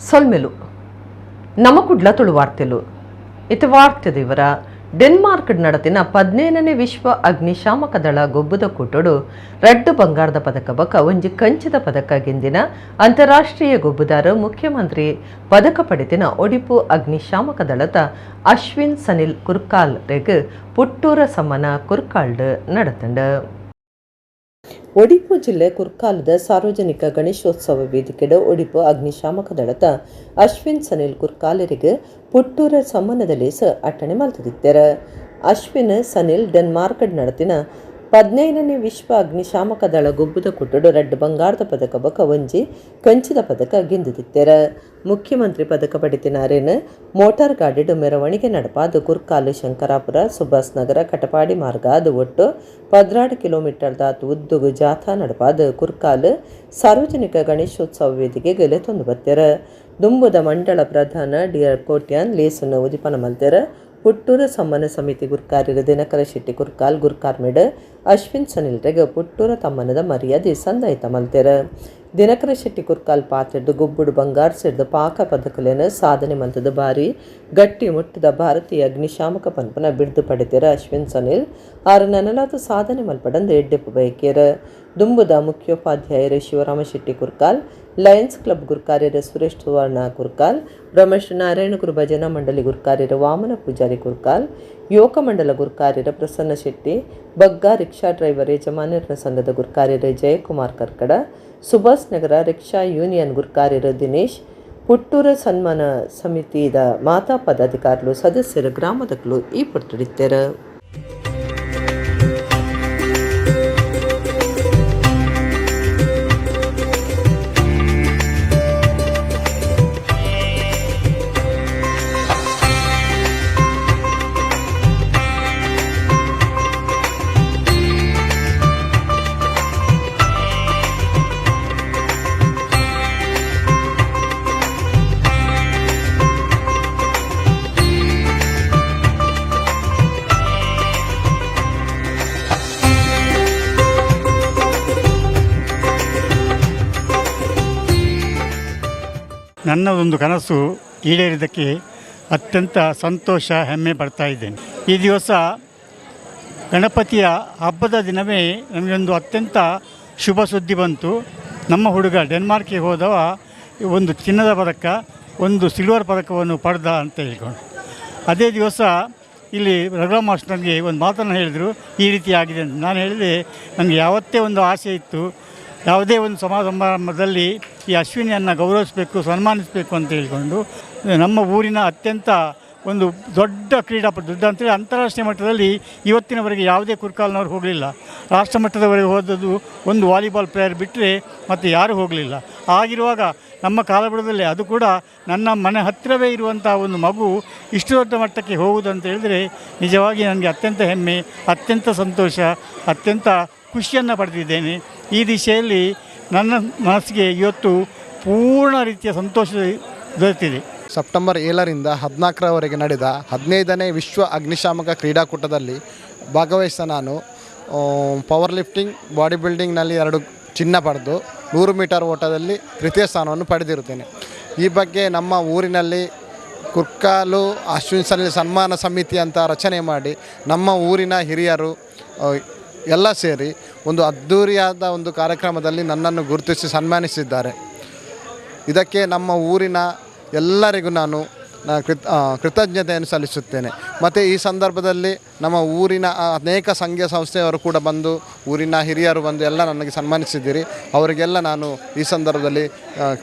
ಸೊಲ್ಮೆಲು. ನಮ್ಮ ಕುಡ್ಲ ತುಳು ವಾರ್ತೆಲು. ಇತ್ತೆ ವಾರ್ತೆ ವಿವರ. ಡೆನ್ಮಾರ್ಕ್ ನಡತಿನ 15ನೇ ವಿಶ್ವ ಅಗ್ನಿಶಾಮಕ ದಳ ಗೊಬ್ಬುದ ಕೂಟೊಡು ರಡ್ಡ್ ಬಂಗಾರದ ಪದಕ ಬೊಕ್ಕ ಒಂಜಿ ಕಂಚಿದ ಪದಕ ಗೆಂದಿನ ಅಂತಾರಾಷ್ಟ್ರೀಯ ಗೊಬ್ಬುದಾರ, ಮುಖ್ಯಮಂತ್ರಿ ಪದಕ ಪಡೆತಿನ ಒಡಿಪು ಅಗ್ನಿಶಾಮಕ ದಳದ ಅಶ್ವಿನ್ ಸನಿಲ್ ಕುರ್ಕಾಲ್ ರೆಗ್ ಪುಟ್ಟೂರ ಸಮ್ಮನ ಕುರ್ಕಾಲ್ಡ್ ನಡತಂಡ್. ಒಡಿಪು ಜಿಲ್ಲೆ ಕುರ್ಕಾಲದ ಸಾರ್ವಜನಿಕ ಗಣೇಶೋತ್ಸವ ವೇದಿಕೆಡ್ ಒಡಿಪು ಅಗ್ನಿಶಾಮಕ ದಳದ ಅಶ್ವಿನ್ ಸನಿಲ್ ಕುರ್ಕಾಲರಿಗೆ ಪುಟ್ಟೂರ ಸಮ್ಮನದ ಲೇಸ್ ಅಟ್ಟಣೆ ಮಲ್ತದಿತ್ತೆರ್. ಅಶ್ವಿನ್ ಸನಿಲ್ ಡೆನ್ಮಾರ್ಕ್ ನಡತಿನ 15ನೇ ವಿಶ್ವ ಅಗ್ನಿಶಾಮಕ ದಳ ಗೊಬ್ಬುದ ಕೂಟೊಡು ರಡ್ಡ್ ಬಂಗಾರದ ಪದಕ ಬೊಕ್ಕ ಒಂಜಿ ಕಂಚಿದ ಪದಕ ಗೆಂದುದಿತ್ತೆರ್. ಮುಖ್ಯಮಂತ್ರಿ ಪದಕ ಪಡೆತಿನಾರೆನ್ ಮೋಟಾರ್ ಗಾಡಿಡ್ ಮೆರವಣಿಗೆ ನಡಪಾದ್ ಕುರ್ಕಾಲು, ಶಂಕರಾಪುರ, ಸುಭಾಸ್ ನಗರ, ಕಟಪಾಡಿ ಮಾರ್ಗ ಆದ್ ಒಟ್ಟು 12 ಕಿಲೋಮೀಟರ್ ದಾತ್ ಉದ್ದುಗು ಜಾಥಾ ನಡಪಾದ್ ಕುರ್ಕಾಲು ಸಾರ್ವಜನಿಕ ಗಣೇಶೋತ್ಸವ ವೇದಿಕೆಗ್ ಲೆತೊಂದು ಬತ್ತೆರ್. ದುಂಬುದ ಮಂಡಳ ಪ್ರಧಾನ ಡಿ.ಆರ್. ಕೋಟ್ಯಾನ್ ಲೇಸನ್ನು ಉದಿಪನ ಮಲ್ತೆರ್. ಪುಟ್ಟೂರು ಸಮ್ಮನ ಸಮಿತಿ ಗುರ್ಕಾರ್ಯರು ದಿನಕರ ಶೆಟ್ಟಿ ಕುರ್ಕಾಲ್ ಗುರ್ಕಾರ್ಮೆಡ್ ಅಶ್ವಿನ್ ಸನಿಲ್ ರೆಗ್ ಪುಟ್ಟೂರ ತಮ್ಮನದ ಮರ್ಯಾದೆ ಸಂದಾಯ್ತ ಮಲ್ತೆರ್. ದಿನಕರ ಶೆಟ್ಟಿ ಕುರ್ಕಾಲ್ ಪಾತೆರ್ದ್, ಗೊಬ್ಬುಡು ಬಂಗಾರ್ ಸೇರ್ದ್ ಪಾಕ ಪದಕಲೆನ್ ಸಾಧನೆ ಮಲ್ತದ ಬಾರಿ ಗಟ್ಟಿ ಮುಟ್ಟದ ಭಾರತೀಯ ಅಗ್ನಿಶಾಮಕ ಪನ್ಪುನ ಬಿರ್ದ್ ಪಡೆತೆರ್ ಅಶ್ವಿನ್ ಸನಿಲ್. ಆರ್ ನನಲಾತ್ ಸಾಧನೆ ಮಲ್ಪಡಂದ್ ಎಡ್ಡೆಪ್ಪು ಬಯಕೆರ್. ದುಂಬುದ ಮುಖ್ಯೋಪಾಧ್ಯಾಯರು ಶಿವರಾಮ ಶೆಟ್ಟಿ ಕುರ್ಕಾಲ್, ಲಯನ್ಸ್ ಕ್ಲಬ್ ಗುರ್ಕಾರ್ಯರು ಸುರೇಶ್ ಸುವರ್ಣ ಕುರ್ಕಾಲ್, ಬ್ರಹ್ಮಶ್ರೀ ನಾರಾಯಣ ಗುರು ಭಜನಾ ಮಂಡಳಿ ಗುರ್ಕಾರ್ಯರು ವಾಮನ ಪೂಜಾರಿ ಕುರ್ಕಾಲ್, ಯುವಕ ಮಂಡಲ ಗುರ್ಕಾರ್ಯರು ಪ್ರಸನ್ನ ಶೆಟ್ಟಿ, ಬಗ್ಗ ರಿಕ್ಷಾ ಡ್ರೈವರ್ ಯಜಮಾನರ ಸಂಘದ ಗುರ್ಕಾರ್ಯರು ಜಯಕುಮಾರ್ ಕರ್ಕಡ, ಸುಭಾಷ್ ನಗರ ರಿಕ್ಷಾ ಯೂನಿಯನ್ ಗುರ್ಕಾರ್ಯರು ದಿನೇಶ್, ಪುಟ್ಟೂರ ಸನ್ಮಾನ ಸಮಿತಿದ ಮಾತಾ ಪದಾಧಿಕಾರಿಲು, ಸದಸ್ಯರು, ಗ್ರಾಮದಕ್ಲು ಈ ಪೊರ್ತುಡಿತ್ತೆರ್. ನನ್ನ ಒಂದು ಕನಸು ಈಡೇರಿದ್ದಕ್ಕೆ ಅತ್ಯಂತ ಸಂತೋಷ, ಹೆಮ್ಮೆ ಪಡ್ತಾ ಇದ್ದೇನೆ. ಈ ದಿವಸ ಗಣಪತಿಯ ಹಬ್ಬದ ದಿನವೇ ನಮಗೊಂದು ಅತ್ಯಂತ ಶುಭ ಸುದ್ದಿ ಬಂತು. ನಮ್ಮ ಹುಡುಗ ಡೆನ್ಮಾರ್ಕಿಗೆ ಹೋದವ, ಒಂದು ಚಿನ್ನದ ಪದಕ, ಒಂದು ಸಿಲ್ವರ್ ಪದಕವನ್ನು ಪಡೆದ ಅಂತ ಹೇಳಿಕೊಂಡು. ಅದೇ ದಿವಸ ಇಲ್ಲಿ ರಘುರಾಮ್ ಮಾಸ್ಟರ್ ನನಗೆ ಒಂದು ಮಾತನ್ನು ಹೇಳಿದರು, ಈ ರೀತಿ ಆಗಿದೆ ಅಂತ. ನಾನು ಹೇಳಿದೆ, ನನಗೆ ಯಾವತ್ತೇ ಒಂದು ಆಸೆ ಇತ್ತು, ಯಾವುದೇ ಒಂದು ಸಮಾರಂಭದಲ್ಲಿ ಈ ಅಶ್ವಿನಿಯನ್ನು ಗೌರವಿಸಬೇಕು, ಸನ್ಮಾನಿಸಬೇಕು ಅಂತ ಹೇಳಿಕೊಂಡು. ನಮ್ಮ ಊರಿನ ಅತ್ಯಂತ ಒಂದು ದೊಡ್ಡ ಕ್ರೀಡಾಪಟು, ದೊಡ್ಡ ಅಂತೇಳಿ ಅಂತಾರಾಷ್ಟ್ರೀಯ ಮಟ್ಟದಲ್ಲಿ ಇವತ್ತಿನವರೆಗೆ ಯಾವುದೇ ಕುರ್ಕಾಲ್ನವ್ರು ಹೋಗಲಿಲ್ಲ. ರಾಷ್ಟ್ರ ಮಟ್ಟದವರೆಗೆ ಹೋದದ್ದು ಒಂದು ವಾಲಿಬಾಲ್ ಪ್ಲೇಯರ್ ಬಿಟ್ಟರೆ ಮತ್ತು ಯಾರೂ ಹೋಗಲಿಲ್ಲ. ಆಗಿರುವಾಗ ನಮ್ಮ ಕಾಲಬಿಡದಲ್ಲಿ, ಅದು ಕೂಡ ನನ್ನ ಮನೆ ಹತ್ತಿರವೇ ಇರುವಂಥ ಒಂದು ಮಗು ಇಷ್ಟು ದೊಡ್ಡ ಮಟ್ಟಕ್ಕೆ ಹೋಗುವುದು ಅಂತ ಹೇಳಿದರೆ ನಿಜವಾಗಿ ನನಗೆ ಅತ್ಯಂತ ಹೆಮ್ಮೆ, ಅತ್ಯಂತ ಸಂತೋಷ, ಅತ್ಯಂತ ಖುಷಿಯನ್ನು ಪಡೆದಿದ್ದೇನೆ. ಈ ದಿಶೆಯಲ್ಲಿ ನನ್ನ ಮನಸ್ಸಿಗೆ ಇವತ್ತು ಪೂರ್ಣ ರೀತಿಯ ಸಂತೋಷ ದೊರೆತಿದೆ. ಸೆಪ್ಟೆಂಬರ್ 7ರಿಂದ 14ರವರೆಗೆ ನಡೆದ 15ನೇ ವಿಶ್ವ ಅಗ್ನಿಶಾಮಕ ಕ್ರೀಡಾಕೂಟದಲ್ಲಿ ಭಾಗವಹಿಸಿದ ನಾನು ಪವರ್ ಲಿಫ್ಟಿಂಗ್, ಬಾಡಿ ಬಿಲ್ಡಿಂಗ್ನಲ್ಲಿ ಎರಡು ಚಿನ್ನ ಪಡೆದು 100 ಮೀಟರ್ ಓಟದಲ್ಲಿ ತೃತೀಯ ಸ್ಥಾನವನ್ನು ಪಡೆದಿರುತ್ತೇನೆ. ಈ ಬಗ್ಗೆ ನಮ್ಮ ಊರಿನಲ್ಲಿ ಕುರ್ಕಾಲು ಅಶ್ವಿನ್ ಸನಿಲ್ ಸನ್ಮಾನ ಸಮಿತಿ ಅಂತ ರಚನೆ ಮಾಡಿ, ನಮ್ಮ ಊರಿನ ಹಿರಿಯರು ಎಲ್ಲ ಸೇರಿ ಒಂದು ಅದ್ಧೂರಿಯಾದ ಒಂದು ಕಾರ್ಯಕ್ರಮದಲ್ಲಿ ನನ್ನನ್ನು ಗುರುತಿಸಿ ಸನ್ಮಾನಿಸಿದ್ದಾರೆ. ಇದಕ್ಕೆ ನಮ್ಮ ಊರಿನ ಎಲ್ಲರಿಗೂ ನಾನು ಕೃತಜ್ಞತೆಯನ್ನು ಸಲ್ಲಿಸುತ್ತೇನೆ. ಮತ್ತು ಈ ಸಂದರ್ಭದಲ್ಲಿ ನಮ್ಮ ಊರಿನ ಅನೇಕ ಸಂಘ ಸಂಸ್ಥೆಯವರು ಕೂಡ ಬಂದು, ಊರಿನ ಹಿರಿಯರು ಬಂದು ಎಲ್ಲ ನನಗೆ ಸನ್ಮಾನಿಸಿದ್ದೀರಿ. ಅವರಿಗೆಲ್ಲ ನಾನು ಈ ಸಂದರ್ಭದಲ್ಲಿ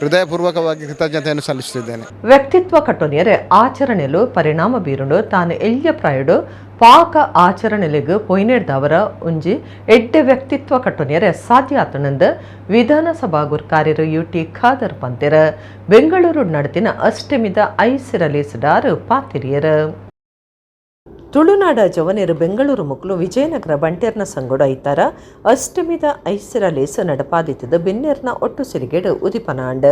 ಹೃದಯಪೂರ್ವಕವಾಗಿ ಕೃತಜ್ಞತೆಯನ್ನು ಸಲ್ಲಿಸುತ್ತಿದ್ದೇನೆ. ವ್ಯಕ್ತಿತ್ವ ಕಟ್ಟೊನಿಯರೆ ಆಚರಣೆಲು ಪರಿಣಾಮ ಬೀರುಂಡು. ತಾನು ಎಲ್ಯ ಪ್ರಾಯಡು ಪಾಕ ಆಚರಣೆಲೆಗ್ ಪೊಯ್ನೆಡ್ದವರ ಒಂಜಿ ಎಡ್ಡೆ ವ್ಯಕ್ತಿತ್ವ ಕಟ್ಟೊನಿಯರೆ ಸಾಧ್ಯ ಆತುಂಡುಂದು ವಿಧಾನಸಭಾ ಗುರ್ಕಾರ್ಯರು ಯು.ಟಿ. ಖಾದರ್ ಪಂತೆರ್. ಬೆಂಗಳೂರು ನಡತಿನ ಅಷ್ಟಮಿದ ಐಸಿರ ಲೇಸ್ಡ್ ಆರ್ ಪಾತೆರಿಯೆರ್. ತುಳುನಾಡ ಜವನೆರು ಬೆಂಗಳೂರು ಮುಕ್ಲು ವಿಜಯನಗರ ಬಂಟೆರ್ನ ಸಂಗೊಡು ಐತಾರ ಅಷ್ಟಮಿದ ಐಸಿರ ಲೇಸ ನಡಪಾದಿತ್ತದ ಬಿನ್ನೆರ್ನ ಒಟ್ಟು ಸಿರಿಗೆಡು ಉದಿಪನ ಆಂಡ್.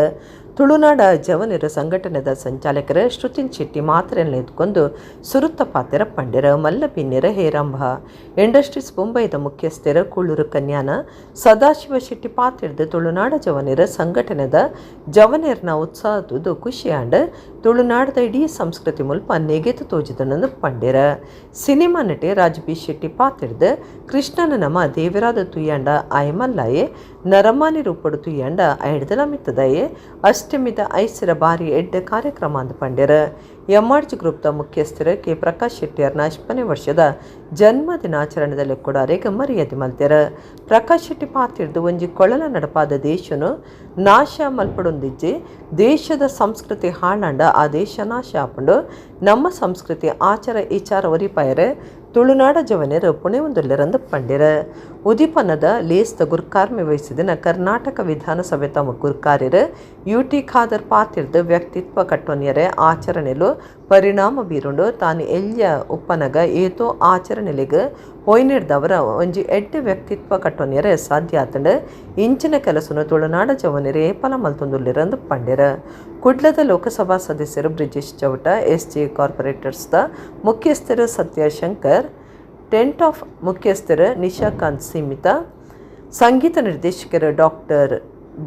ತುಳುನಾಡ ಜವನೆರ ಸಂಘಟನೆದ ಸಂಚಾಲಕರ ಶ್ರುತಿನ್ ಶೆಟ್ಟಿ ಮಾತ್ರೆಯನ್ನು ಎತ್ಕೊಂಡು ಸುರುತ್ತ ಪಾತೆರ ಪಂಡೆರ. ಮಲ್ಲ ಬಿನ್ನೆರ ಹೇರಂಭ ಇಂಡಸ್ಟ್ರೀಸ್ ಮುಂಬೈದ ಮುಖ್ಯಸ್ಥರ ಕೂಳೂರು ಕನ್ಯಾನ ಸದಾಶಿವ ಶೆಟ್ಟಿ ಪಾತಿರ್ದು ತುಳುನಾಡ ಜವನೆರ ಸಂಘಟನೆದ ಜವನೆರ್ನ ಉತ್ಸಾಹದ ಖುಷಿಯಾಂಡ್, ತುಳುನಾಡದ ಇಡೀ ಸಂಸ್ಕೃತಿ ಮುಲ್ಪ ನೆಗೆತು ತೋಜಿದನಂದು ಪಂಡೆರ. ಸಿನಿಮಾ ನಟೆ ರಾಜ್ ಬಿ ಶೆಟ್ಟಿ ಪಾತಿರ್ದು ಕೃಷ್ಣನ ನಮ ದೇವರಾದ ತುಯ್ಯಾಂಡ ಆಯಮಲ್ಲಾಯೆ, ನರಮಾನಿ ರೂಪಡು ತುಯ್ಯಾಂಡ ಐಡ್ದಲ ಮಿತ್ತದಾಯೆ. ಅಷ್ಟಮಿದ ಐಸಿರ ಬಾರಿ ಎಡ್ಡೆ ಕಾರ್ಯಕ್ರಮ ಅಂದ್ ಪಂಡೆರ. ಎಂಆರ್ಜಿ ಗ್ರೂಪ್ದ ಮುಖ್ಯಸ್ಥರು ಕೆ ಪ್ರಕಾಶ್ ಶೆಟ್ಟಿಯರ್ನ 50ನೇ ವರ್ಷದ ಜನ್ಮ ದಿನಾಚರಣೆದಲ್ಲಿ ಕೂಡ ಅರೇಗ ಮರ್ಯಾದೆ ಮಲ್ತೆರ. ಪ್ರಕಾಶ್ ಶೆಟ್ಟಿ ಪಾತಿರ್ದು ಒಂಜಿ ಕೊಳಲ ನಡಪಾದ ದೇಶನು ನಾಶ ಮಲ್ಪಡೊಂದಿಜ್ಜೆ, ದೇಶದ ಸಂಸ್ಕೃತಿ ಹಾಳಾಂಡ ಆ ದೇಶ ನಾಶ ಆಪುಂಡು. ನಮ್ಮ ಸಂಸ್ಕೃತಿ ಆಚಾರ ವಿಚಾರ ಒರಿಪಾಯರೆ ತುಳುನಾಡ ಜವನೆರು ಪುಣೆವೊಂದುಲ್ಲೆರಂದು ಪಂಡೆರ. ಉದಿಪನದ ಲೇಸ್ದ ಗುರ್ಕಾರ್ಮೆ ವಹಿಸಿದಿನ ಕರ್ನಾಟಕ ವಿಧಾನಸಭೆ ತಮ್ಮ ಗುರ್ಕಾರ್ಯರು ಯು ಟಿ ಖಾದರ್ ಪಾತಿರ್ದು ವ್ಯಕ್ತಿತ್ವ ಕಟ್ಟೊನ್ಯರೆ ಆಚರಣೆಲು ಪರಿಣಾಮ ಬೀರುಂಡು. ತಾನು ಎಲ್ಯ ಉಪ್ಪನಗ ಏತೋ ಆಚರಣೆಲೆಗ್ ಪೋಯ್ನೆಡ್ದವರ ಒಂಜಿ ಎಡ್ಡೆ ವ್ಯಕ್ತಿತ್ವ ಕಟ್ಟೊನ್ಯರೆ ಸಾಧ್ಯ ಆತಂಡು. ಇಂಚಿನ ಕೆಲಸನು ತುಳುನಾಡ ಜವನೆರೆ ಏಪಲ ಮಲ್ತೊಂದುಲ್ಲೆರಂದು ಪಂಡೆರ. ಕುಡ್ಲದ ಲೋಕಸಭಾ ಸದಸ್ಯರು ಬ್ರಿಜೇಶ್ ಚೌಟ, ಎಸ್ ಜೆ ಕಾರ್ಪೊರೇಟರ್ಸ್ದ ಮುಖ್ಯಸ್ಥರು ಸತ್ಯಶಂಕರ್, ಟೆಂಟ್ ಆಫ್ ಮುಖ್ಯಸ್ಥರು ನಿಶಾಕಾಂತ್ ಸೀಮಿತ, ಸಂಗೀತ ನಿರ್ದೇಶಕರು ಡಾಕ್ಟರ್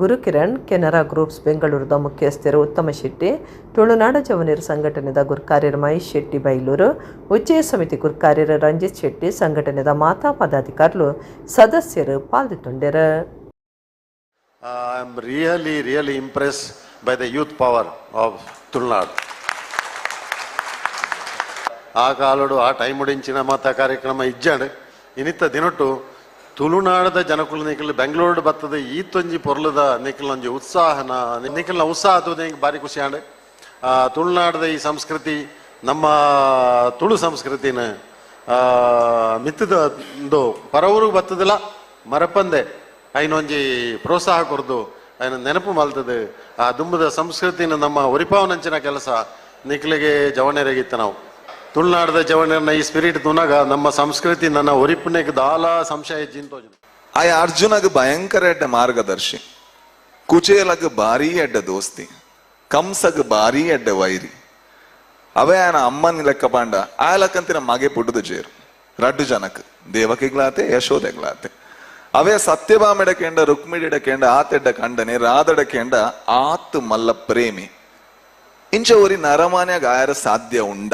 ಗುರುಕಿರಣ್, ಕೆನರಾ ಗ್ರೂಪ್ಸ್ ಬೆಂಗಳೂರದ ಮುಖ್ಯಸ್ಥರು ಉತ್ತಮ ಶೆಟ್ಟಿ, ತುಳುನಾಡ ಜವನಿರ ಸಂಘಟನೆದ ಗುರ್ಕಾರ್ಯರು ಮಹೇಶ್ ಶೆಟ್ಟಿ ಬೈಲೂರು, ಉಚ್ಚಯ ಸಮಿತಿ ಗುರ್ಕಾರ್ಯರು ರಂಜಿತ್ ಶೆಟ್ಟಿ, ಸಂಘಟನೆದ ಮಾತಾ ಪದಾಧಿಕಾರಿಗಳು, ಸದಸ್ಯರು ಪಾಲ್ದಿತ್ತುಂಡೆರು. I am really, really impressed by the youth power of Tulunad. ಆ ಕಾಲಡು ಆ ಟೈಮ್ ಇಂಚಿನ ಮಾತ ಕಾರ್ಯಕ್ರಮ ಇಜ್ಜಾಂಡ್. ಇನಿತ ದಿನೊಟ್ಟು ತುಳುನಾಡದ ಜನಕುಲು ನಿಕಲ್ ಬೆಂಗಳೂರು ಬತ್ತದ ಈತೊಂಜಿ ಪೊರ್ಲದ ನಿಕಲ್ನೊಂಜಿ ಉತ್ಸಾಹನ, ನಿಕಲ್ನ ಉತ್ಸಾಹ ತೂದು ಎಂಕ್ ಬಾರಿ ಖುಷಿ ಆಂಡ್. ತುಳುನಾಡದ ಈ ಸಂಸ್ಕೃತಿ, ನಮ್ಮ ತುಳು ಸಂಸ್ಕೃತಿನ ಮಿತ್ತದ ಪರವೂರು ಬತ್ತದಲ್ಲ ಮರಪಂದೆ ಐನೊಂಜಿ ಪ್ರೋತ್ಸಾಹ ಕೊರ್ದು ಐನ ನೆನಪು ಮಲ್ತದೆ. ಆ ದುಂಬದ ಸಂಸ್ಕೃತಿನ ನಮ್ಮ ಒರಿಪಾವನಂಚಿನ ಕೆಲಸ ನಿಕ್ಲಿಗೆ ಜವಣೆರೆಗಿತ್ತ. ನಾವು ತುಳುನಾಡದ ಜವಣೆರ್ನ ಈ ಸ್ಪಿರಿಟ್ ತುನಗ ನಮ್ಮ ಸಂಸ್ಕೃತಿ ನನ್ನ ಒರಿಪುನೆಗ್ ದಾಲ ಸಂಶಯ ಜಿಂತೋಜನ. ಆಯ ಅರ್ಜುನಗ್ ಭಯಂಕರ ಎಡ್ಡ ಮಾರ್ಗದರ್ಶಿ, ಕುಚೇಲಗ್ ಭಾರೀ ಎಡ್ಡ ದೋಸ್ತಿ, ಕಂಸಗ್ ಭಾರೀ ಎಡ್ಡ ವೈರಿ. ಅವೇ ಆಯನ ಅಮ್ಮನ್ ಲೆಕ್ಕ ಪಾಂಡ ಆಯಲಕ್ಕಂತಿನ ಮಗೆ ಪುಟ್ಟದ ಜೇರು ರಡ್ಡು ಜನಕ್, ದೇವಕಿಗ್ಲಾತೆ ಯಶೋದೆಗ್ಲಾತೆ. ಅವೇ ಸತ್ಯಭಾಮೆಡ ಕೆಂಡ, ರುಕ್ಮಿಣಿಡ ಕೆಂಡ ಆತೆಡ್ಡ ಕಂಡನೆ, ರಾಧಡ ಕೆಂಡ ಆತ್ ಮಲ್ಲ ಪ್ರೇಮಿ. ಇಂಚ ಒರಿ ನರಮಾನ್ಯಾಗ ಆಯರ ಸಾಧ್ಯ ಉಂಡ?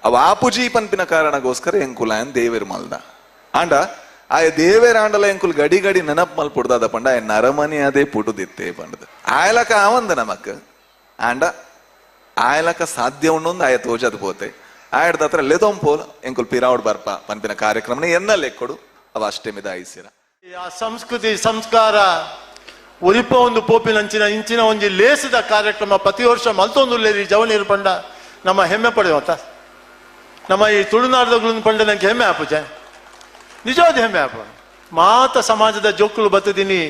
ಅವ ಆಪುಜಿ ಪನ್ಪಿನ ಕಾರಣಗೋಸ್ಕರ ಎಂಕುಲ ದೇವೆರ್ ಮಲ್ದ. ಆಂಡ ಆಯ ದೇವೆರಾಂಡಲ ಎಂಕುಲ್ ಗಡಿ ಗಡಿ ನೆನಪ್ ಮಲ್ಪುಡ್ದಾದ ಪಂಡ ಆಯ ನರಮನಿ ಅದೇ ಪುಟುದಿತ್ತೆ ಪಂಡದು ಆಯಲಕ ಆವಂದ ನಮಕ್. ಆಂಡ ಆಯಲಕ ಸಾಧ್ಯ ಉಂಡೊಂದು ಆಯ ತೋಜದ್ ಪೋತೆ. ಆಯಡ್ದ ಹತ್ರ ಲೆದೊಂಪೋಲ್ ಎಂಕುಲ್ ಪಿರಾವುಡ್ ಬರ್ಪ ಪನ್ಪಿನ ಕಾರ್ಯಕ್ರಮನ ಎನ್ನ ಲೆಕ್ಕೊಡು ಅವ ಅಷ್ಟಮಿದ ಐಸಿರ. ಆ ಸಂಸ್ಕೃತಿ ಸಂಸ್ಕಾರ ಒರಿಪ ಒಂದು ಪೋಪಿನಂಚಿನ ಇಂಚಿನ ಒಂಜಿ ಲೇಸಿದ ಕಾರ್ಯಕ್ರಮ ಪ್ರತಿ ವರ್ಷ ಮಲ್ತೊಂದುಲ್ಲೇರಿ ಜವನೀರು ಪಂಡ ನಮ್ಮ ಹೆಮ್ಮೆ ಪಡೆಯುವಂತ. ನಮ್ಮ ಈ ತುಳುನಾಡದಗಳು ಪಂಡ ನಂಗೆ ಹೆಮ್ಮೆ ಆಪುಜೆ? ನಿಜವಾದ ಹೆಮ್ಮೆ ಆಪ. ಮಾತ ಸಮಾಜದ ಜೋಕುಲು ಬತ್ತದಿನಿ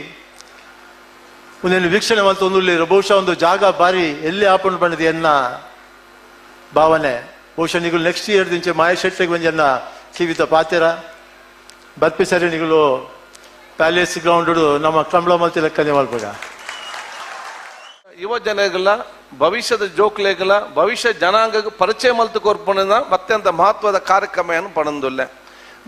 ಒಂದೇನು ವೀಕ್ಷಣೆ ಮಲ್ತೊಂದುಲ್ಲೇರು. ಬಹುಶಃ ಒಂದು ಜಾಗ ಬಾರಿ ಎಲ್ಲಿ ಆಪುಂಡು ಪಂಡದಿ ಎನ್ನ ಭಾವನೆ. ಬಹುಶಃ ನಿಗುಲು ನೆಕ್ಸ್ಟ್ ಇಯರ್ ದಿಂಚೆ ಮಾಯ ಶೆಟ್ಟಿಗೆ ಒಂಜನ್ನ ಜೀವಿತ ಪಾತೆರ ಬರ್ಪಿ ಸರಿ ನಿಗುಲು ಪ್ಯಾಲೇಸ್ ಗ್ರೌಂಡ್ ನಮ್ಮ ಕಂಬಳ ಮಲ್ತಿ ಲೆಕ್ಕನೆ ಮಲ್ಪಗ. ಯುವ ಜನಗಳ ಭವಿಷ್ಯದ ಜೋಕ್ಲೆಗಳ ಭವಿಷ್ಯ ಜನಾಂಗ ಪರಿಚಯ ಮಲ್ತು ಕೊರ್ಪುನ ಅತ್ಯಂತ ಮಹತ್ವದ ಕಾರ್ಯಕ್ರಮ ಏನು ಪಣಂದುಲ್ಲೆ.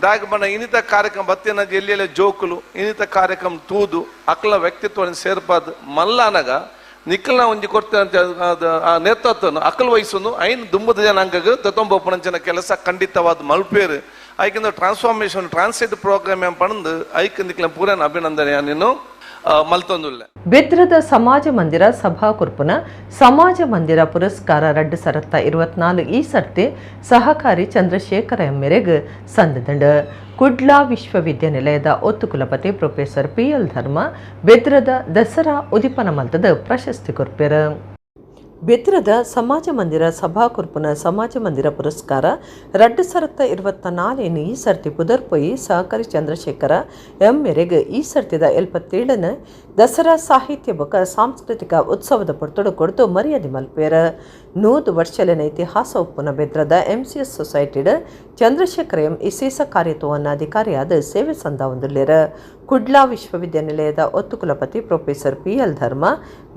ದಾಯಕ ಬಣ್ಣ ಇನ್ನಿತ ಕಾರ್ಯಕ್ರಮ ಬತ್ತಿನ ಎಲ್ಲಿ ಜೋಕುಲು ಇನ್ನಿತ ಕಾರ್ಯಕ್ರಮ ತೂದು ಅಕ್ಲ ವ್ಯಕ್ತಿತ್ವ ಸೇರ್ಪಾದ್ ಮಲ್ಲನಗ ನಿಕ್ಕಲ್ನ ಒಂಜಿ ಕೊಡ್ತೇನೆ ಆ ನೇತೃತ್ವನು ಅಕಲ್ ವಯಸ್ಸನ್ನು ಐನ್ ದುಂಬದ ಜನಾಂಗಗ್ ತತ್ತೊಂಬಪ್ಪನಂಚಿನ ಕೆಲಸ ಖಂಡಿತವಾದ ಮಲ್ಪೇರು. ಐಕಿಂದ transformation transit program ಏನ್ ಪಣಂದು ಐಕ್ ನಿಕ್ಲ ಪೂರನ ಅಭಿನಂದನೆ ನೀನು ಮಲ್ತೊಂದುಲ್ಲೆ. ಬೆದ್ರದ ಸಮಾಜ ಮಂದಿರ ಸಭಾ ಕುರ್ಪುನ ಸಮಾಜ ಮಂದಿರ ಪುರಸ್ಕಾರ 2024 ಈ ಸರ್ತಿ ಸಹಕಾರಿ ಚಂದ್ರಶೇಖರ ಎಮ್ಮೆರೆಗ್ ಸಂದದಂಡ. ಕುಡ್ಲಾ ವಿಶ್ವವಿದ್ಯಾನಿಲಯದ ಒತ್ತು ಕುಲಪತಿ ಪ್ರೊಫೆಸರ್ ಪಿಎಲ್ ಧರ್ಮ ಬೆದ್ರದ ದಸರಾ ಉದಿಪನ ಮಲ್ತದ ಪ್ರಶಸ್ತಿ ಕೊರ್ಪೆರ್. ಬೆದ್ರದ ಸಮಾಜ ಮಂದಿರ ಸಭಾ ಕುರ್ಪುನ ಸಮಾಜ ಮಂದಿರ ಪುರಸ್ಕಾರ 2024 ಈ ಸರ್ತಿ ಪುದರ್ಪೊಯಿ ಸಹಕಾರಿ ಚಂದ್ರಶೇಖರ ಎಂ ಮೇರೆಗ್ ಈ ಸರ್ತಿದ 77ನೇ ದಸರಾ ಸಾಹಿತ್ಯ ಬೊಕ ಸಾಂಸ್ಕೃತಿಕ ಉತ್ಸವದ ಪೊರ್ತುಡು ಕೊಡ್ದು ಮರ್ಯಾದೆ ಮಲ್ಪೇರ. 100 ವರ್ಷಲೆನ ಇತಿಹಾಸ ಉಪ್ಪುನ ಬೆದ್ರದ ಎಂಸಿಎಸ್ ಸೊಸೈಟಿಡ್ ಚಂದ್ರಶೇಖರ ಎಂ ಇಸೇಸ ಕಾರ್ಯತ್ವವನ್ನು ಅಧಿಕಾರಿಯಾದ ಸೇವೆ ಸಂದಾವೊಂದುಲ್ಲೆರ್. ಕುಡ್ಲಾ ವಿಶ್ವವಿದ್ಯಾನಿಲಯದ ಒತ್ತು ಕುಲಪತಿ ಪ್ರೊಫೆಸರ್ ಪಿಎಲ್ ಧರ್ಮ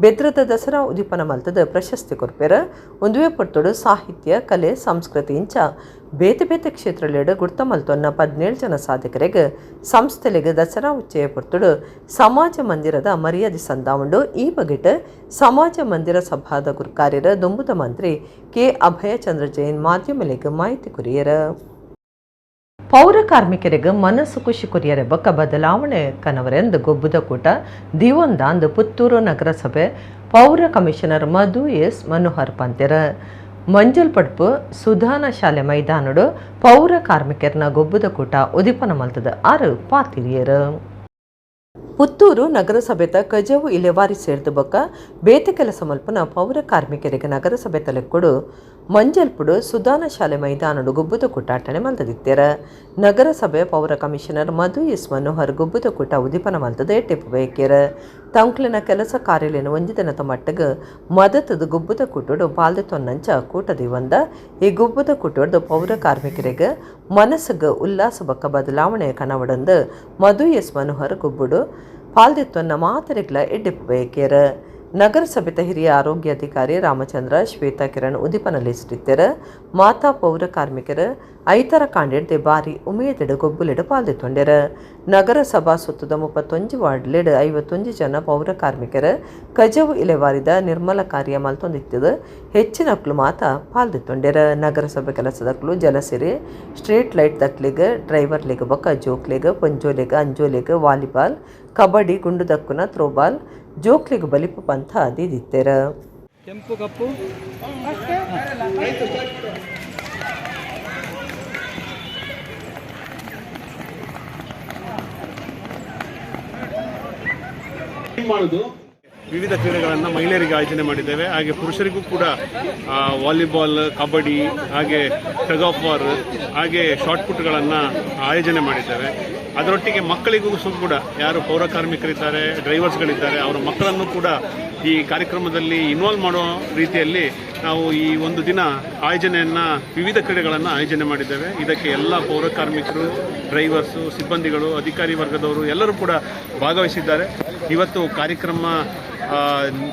ಬೆದ್ರದ ದಸರಾ ಉದೀಪನ ಮಲ್ತದ ಪ್ರಶಸ್ತಿ ಕೊರ್ಪೆರ್. ಒಂದುವೆ ಪೊರ್ತುಡು ಸಾಹಿತ್ಯ, ಕಲೆ, ಸಂಸ್ಕೃತಿ ಇಂಚ ಬೇತೆ ಬೇತೆ ಕ್ಷೇತ್ರಲೆಡ್ ಗುರ್ತ ಮಲ್ತೊನ್ನ 17 ಜನ ಸಾಧಕರಿಗೆ ಸಂಸ್ಥೆಲೆಗ್ ದಸರಾ ಉಚ್ಚಯ ಪೊರ್ತುಡು ಸಮಾಜ ಮಂದಿರದ ಮರ್ಯಾದೆ ಸಂದಾವುಂಡು. ಈ ಬಗೆಟ್ ಸಮಾಜ ಮಂದಿರ ಸಭಾದ ಗುರ್ಕಾರ್ಯರ ದುಂಬುದ ಮಂತ್ರಿ ಕೆ ಅಭಯಚಂದ್ರ ಜೈನ್ ಮಾಧ್ಯಮಲೆಗ್ ಮಾಹಿತಿ ಕೊರಿಯರ್. ಪೌರ ಕಾರ್ಮಿಕರಿಗೆ ಮನಸ್ಸು ಖುಷಿ ಕೊರಿಯರೆ ಬೊಕ್ಕ ಬದಲಾವಣೆ ಕನವರೆಂದು ಗೊಬ್ಬುದ ಕೂಟ ದಿವೊಂದಾಂದು ಪುತ್ತೂರು ನಗರಸಭೆ ಪೌರ ಕಮಿಷನರ್ ಮಧು ಎಸ್ ಮನೋಹರ್ ಪಂತೆರ್. ಮಂಜಲ್ಪಡ್ಪು ಸುಧಾನ ಶಾಲೆ ಮೈದಾನಡು ಪೌರ ಕಾರ್ಮಿಕರನ ಗೊಬ್ಬುದ ಕೂಟ ಉದಿಪನ ಮಲ್ತದ ಆರು ಪಾತಿರಿಯರು. ಪುತ್ತೂರು ನಗರಸಭೆತ ಕಜವು ಇಲೆವಾರಿ ಸೇರ್ದು ಬೊಕ್ಕ ಬೇತೆ ಕೆಲಸ ಮಲ್ಪುನ ಪೌರ ಕಾರ್ಮಿಕರಿಗೆ ನಗರಸಭೆ ತಲೆಕೊಡು ಮಂಜಲ್ಪುಡು ಸುಧಾನ ಶಾಲೆ ಮೈದಾನಡು ಗುಬ್ಬುದ ಕೂಟಾಟನೆ ಮಲ್ತದಿತ್ತೆರ. ನಗರಸಭೆ ಪೌರ ಕಮಿಷನರ್ ಮಧು ಎಸ್ ಮನೋಹರ್ ಗುಬ್ಬುದ ಕೂಟ ಉದಿಪನ ಮಲ್ತದ ಎಟ್ಟಿಪ್ಪು ಬೇಕೇರ. ತಂಕ್ಲಿನ ಕೆಲಸ ಕಾರ್ಯಲೇನು ಒಂಜಿ ದಿನದ ಮಟ್ಟಗ್ ಮದತದ ಗುಬ್ಬುದ ಕೂಟಡು ಪಾಲ್ದೆ ತೊನ್ನಂಚ ಕೂಟದಿವಂದ ಈ ಗುಬ್ಬುದ ಕೂಟಡ್ದು ಪೌರ ಕಾರ್ಮಿಕರಿಗೆ ಮನಸ್ಸುಗ್ ಉಲ್ಲಾಸ ಬೊಕ್ಕ ಬದಲಾವಣೆ ಕನವಡಂದು ಮಧು ಎಸ್ ಮನೋಹರ್ ಗುಬ್ಬುಡು ಪಾಲ್ದಿತ್ವನ್ನ ಮಾತರೆಗ್ಲ ಎಡ್ಡಿಪ್ಪು ಬೇಕೇರ. ನಗರಸಭೆತ ಹಿರಿಯ ಆರೋಗ್ಯಾಧಿಕಾರಿ ರಾಮಚಂದ್ರ ಶ್ವೇತಾ ಕಿರಣ್ ಉದಿಪನ ಲಿಸ್ಟಿತ್ತೆರ್. ಮಾತಾ ಪೌರ ಕಾರ್ಮಿಕರು ಐತರ ಕಾಂಡೆಡ್ದೆ ಬಾರಿ ಉಮೇದೆಡು ಗೊಬ್ಬುಲೆಡು ಪಾಲ್ದಿತ್ತೊಂಡೆರ್. ನಗರಸಭಾ ಸುತ್ತದ 31 ವಾರ್ಡ್ಲೆಡ್ 51 ಜನ ಪೌರ ಕಾರ್ಮಿಕರು ಕಜವು ಇಲೆವಾರಿದ ನಿರ್ಮಲ ಕಾರ್ಯ ಮಲ್ತೊಂದಿತ್ತದು ಹೆಚ್ಚಿನಕ್ಲು ಮಾತಾ ಪಾಲ್ದಿತ್ತೊಂಡೆರ್. ನಗರಸಭೆ ಕೆಲಸದಕ್ಲು ಜಲಸಿರಿ, ಸ್ಟ್ರೀಟ್ ಲೈಟ್ ದಕ್ಲಿಗ್, ಡ್ರೈವರ್ಲಿಗ್ ಬೊಕ್ಕ ಜೋಕ್ಲಿಗ್, ಪೊಂಜೋಲಿಗ್, ಅಂಜೋಲಿಗ್ ವಾಲಿಬಾಲ್, ಕಬಡ್ಡಿ, ಗುಂಡುದಕ್ಕುನ ಥ್ರೋಬಾಲ್, ಜೋಕ್ಲಿಗ್ ಬಲಿಪು ಪಂಥ ದೀದಿತ್ತೆರ್. ಕೆಂಪು ಕಪ್ಪು ಮಾಡುದು ವಿವಿಧ ಕ್ರೀಡೆಗಳನ್ನು ಮಹಿಳೆಯರಿಗೆ ಆಯೋಜನೆ ಮಾಡಿದ್ದೇವೆ. ಹಾಗೆ ಪುರುಷರಿಗೂ ಕೂಡ ವಾಲಿಬಾಲ್, ಕಬಡ್ಡಿ, ಹಾಗೆ tug of war, ಹಾಗೆ ಶಾರ್ಟ್ ಪುಟ್ಗಳನ್ನು ಆಯೋಜನೆ ಮಾಡಿದ್ದೇವೆ. ಅದರೊಟ್ಟಿಗೆ ಮಕ್ಕಳಿಗೂ ಕೂಡ ಯಾರು ಪೌರ ಕಾರ್ಮಿಕರಿದ್ದಾರೆ, ಡ್ರೈವರ್ಸ್ಗಳಿದ್ದಾರೆ, ಅವರ ಮಕ್ಕಳನ್ನು ಕೂಡ ಈ ಕಾರ್ಯಕ್ರಮದಲ್ಲಿ ಇನ್ವಾಲ್ವ್ ಮಾಡೋ ರೀತಿಯಲ್ಲಿ ನಾವು ಈ ಒಂದು ದಿನ ಆಯೋಜನೆಯನ್ನು, ವಿವಿಧ ಕ್ರೀಡೆಗಳನ್ನು ಆಯೋಜನೆ ಮಾಡಿದ್ದೇವೆ. ಇದಕ್ಕೆ ಎಲ್ಲ ಪೌರ ಕಾರ್ಮಿಕರು, ಡ್ರೈವರ್ಸು, ಸಿಬ್ಬಂದಿಗಳು, ಅಧಿಕಾರಿ ವರ್ಗದವರು ಎಲ್ಲರೂ ಕೂಡ ಭಾಗವಹಿಸಿದ್ದಾರೆ. ಇವತ್ತು ಕಾರ್ಯಕ್ರಮ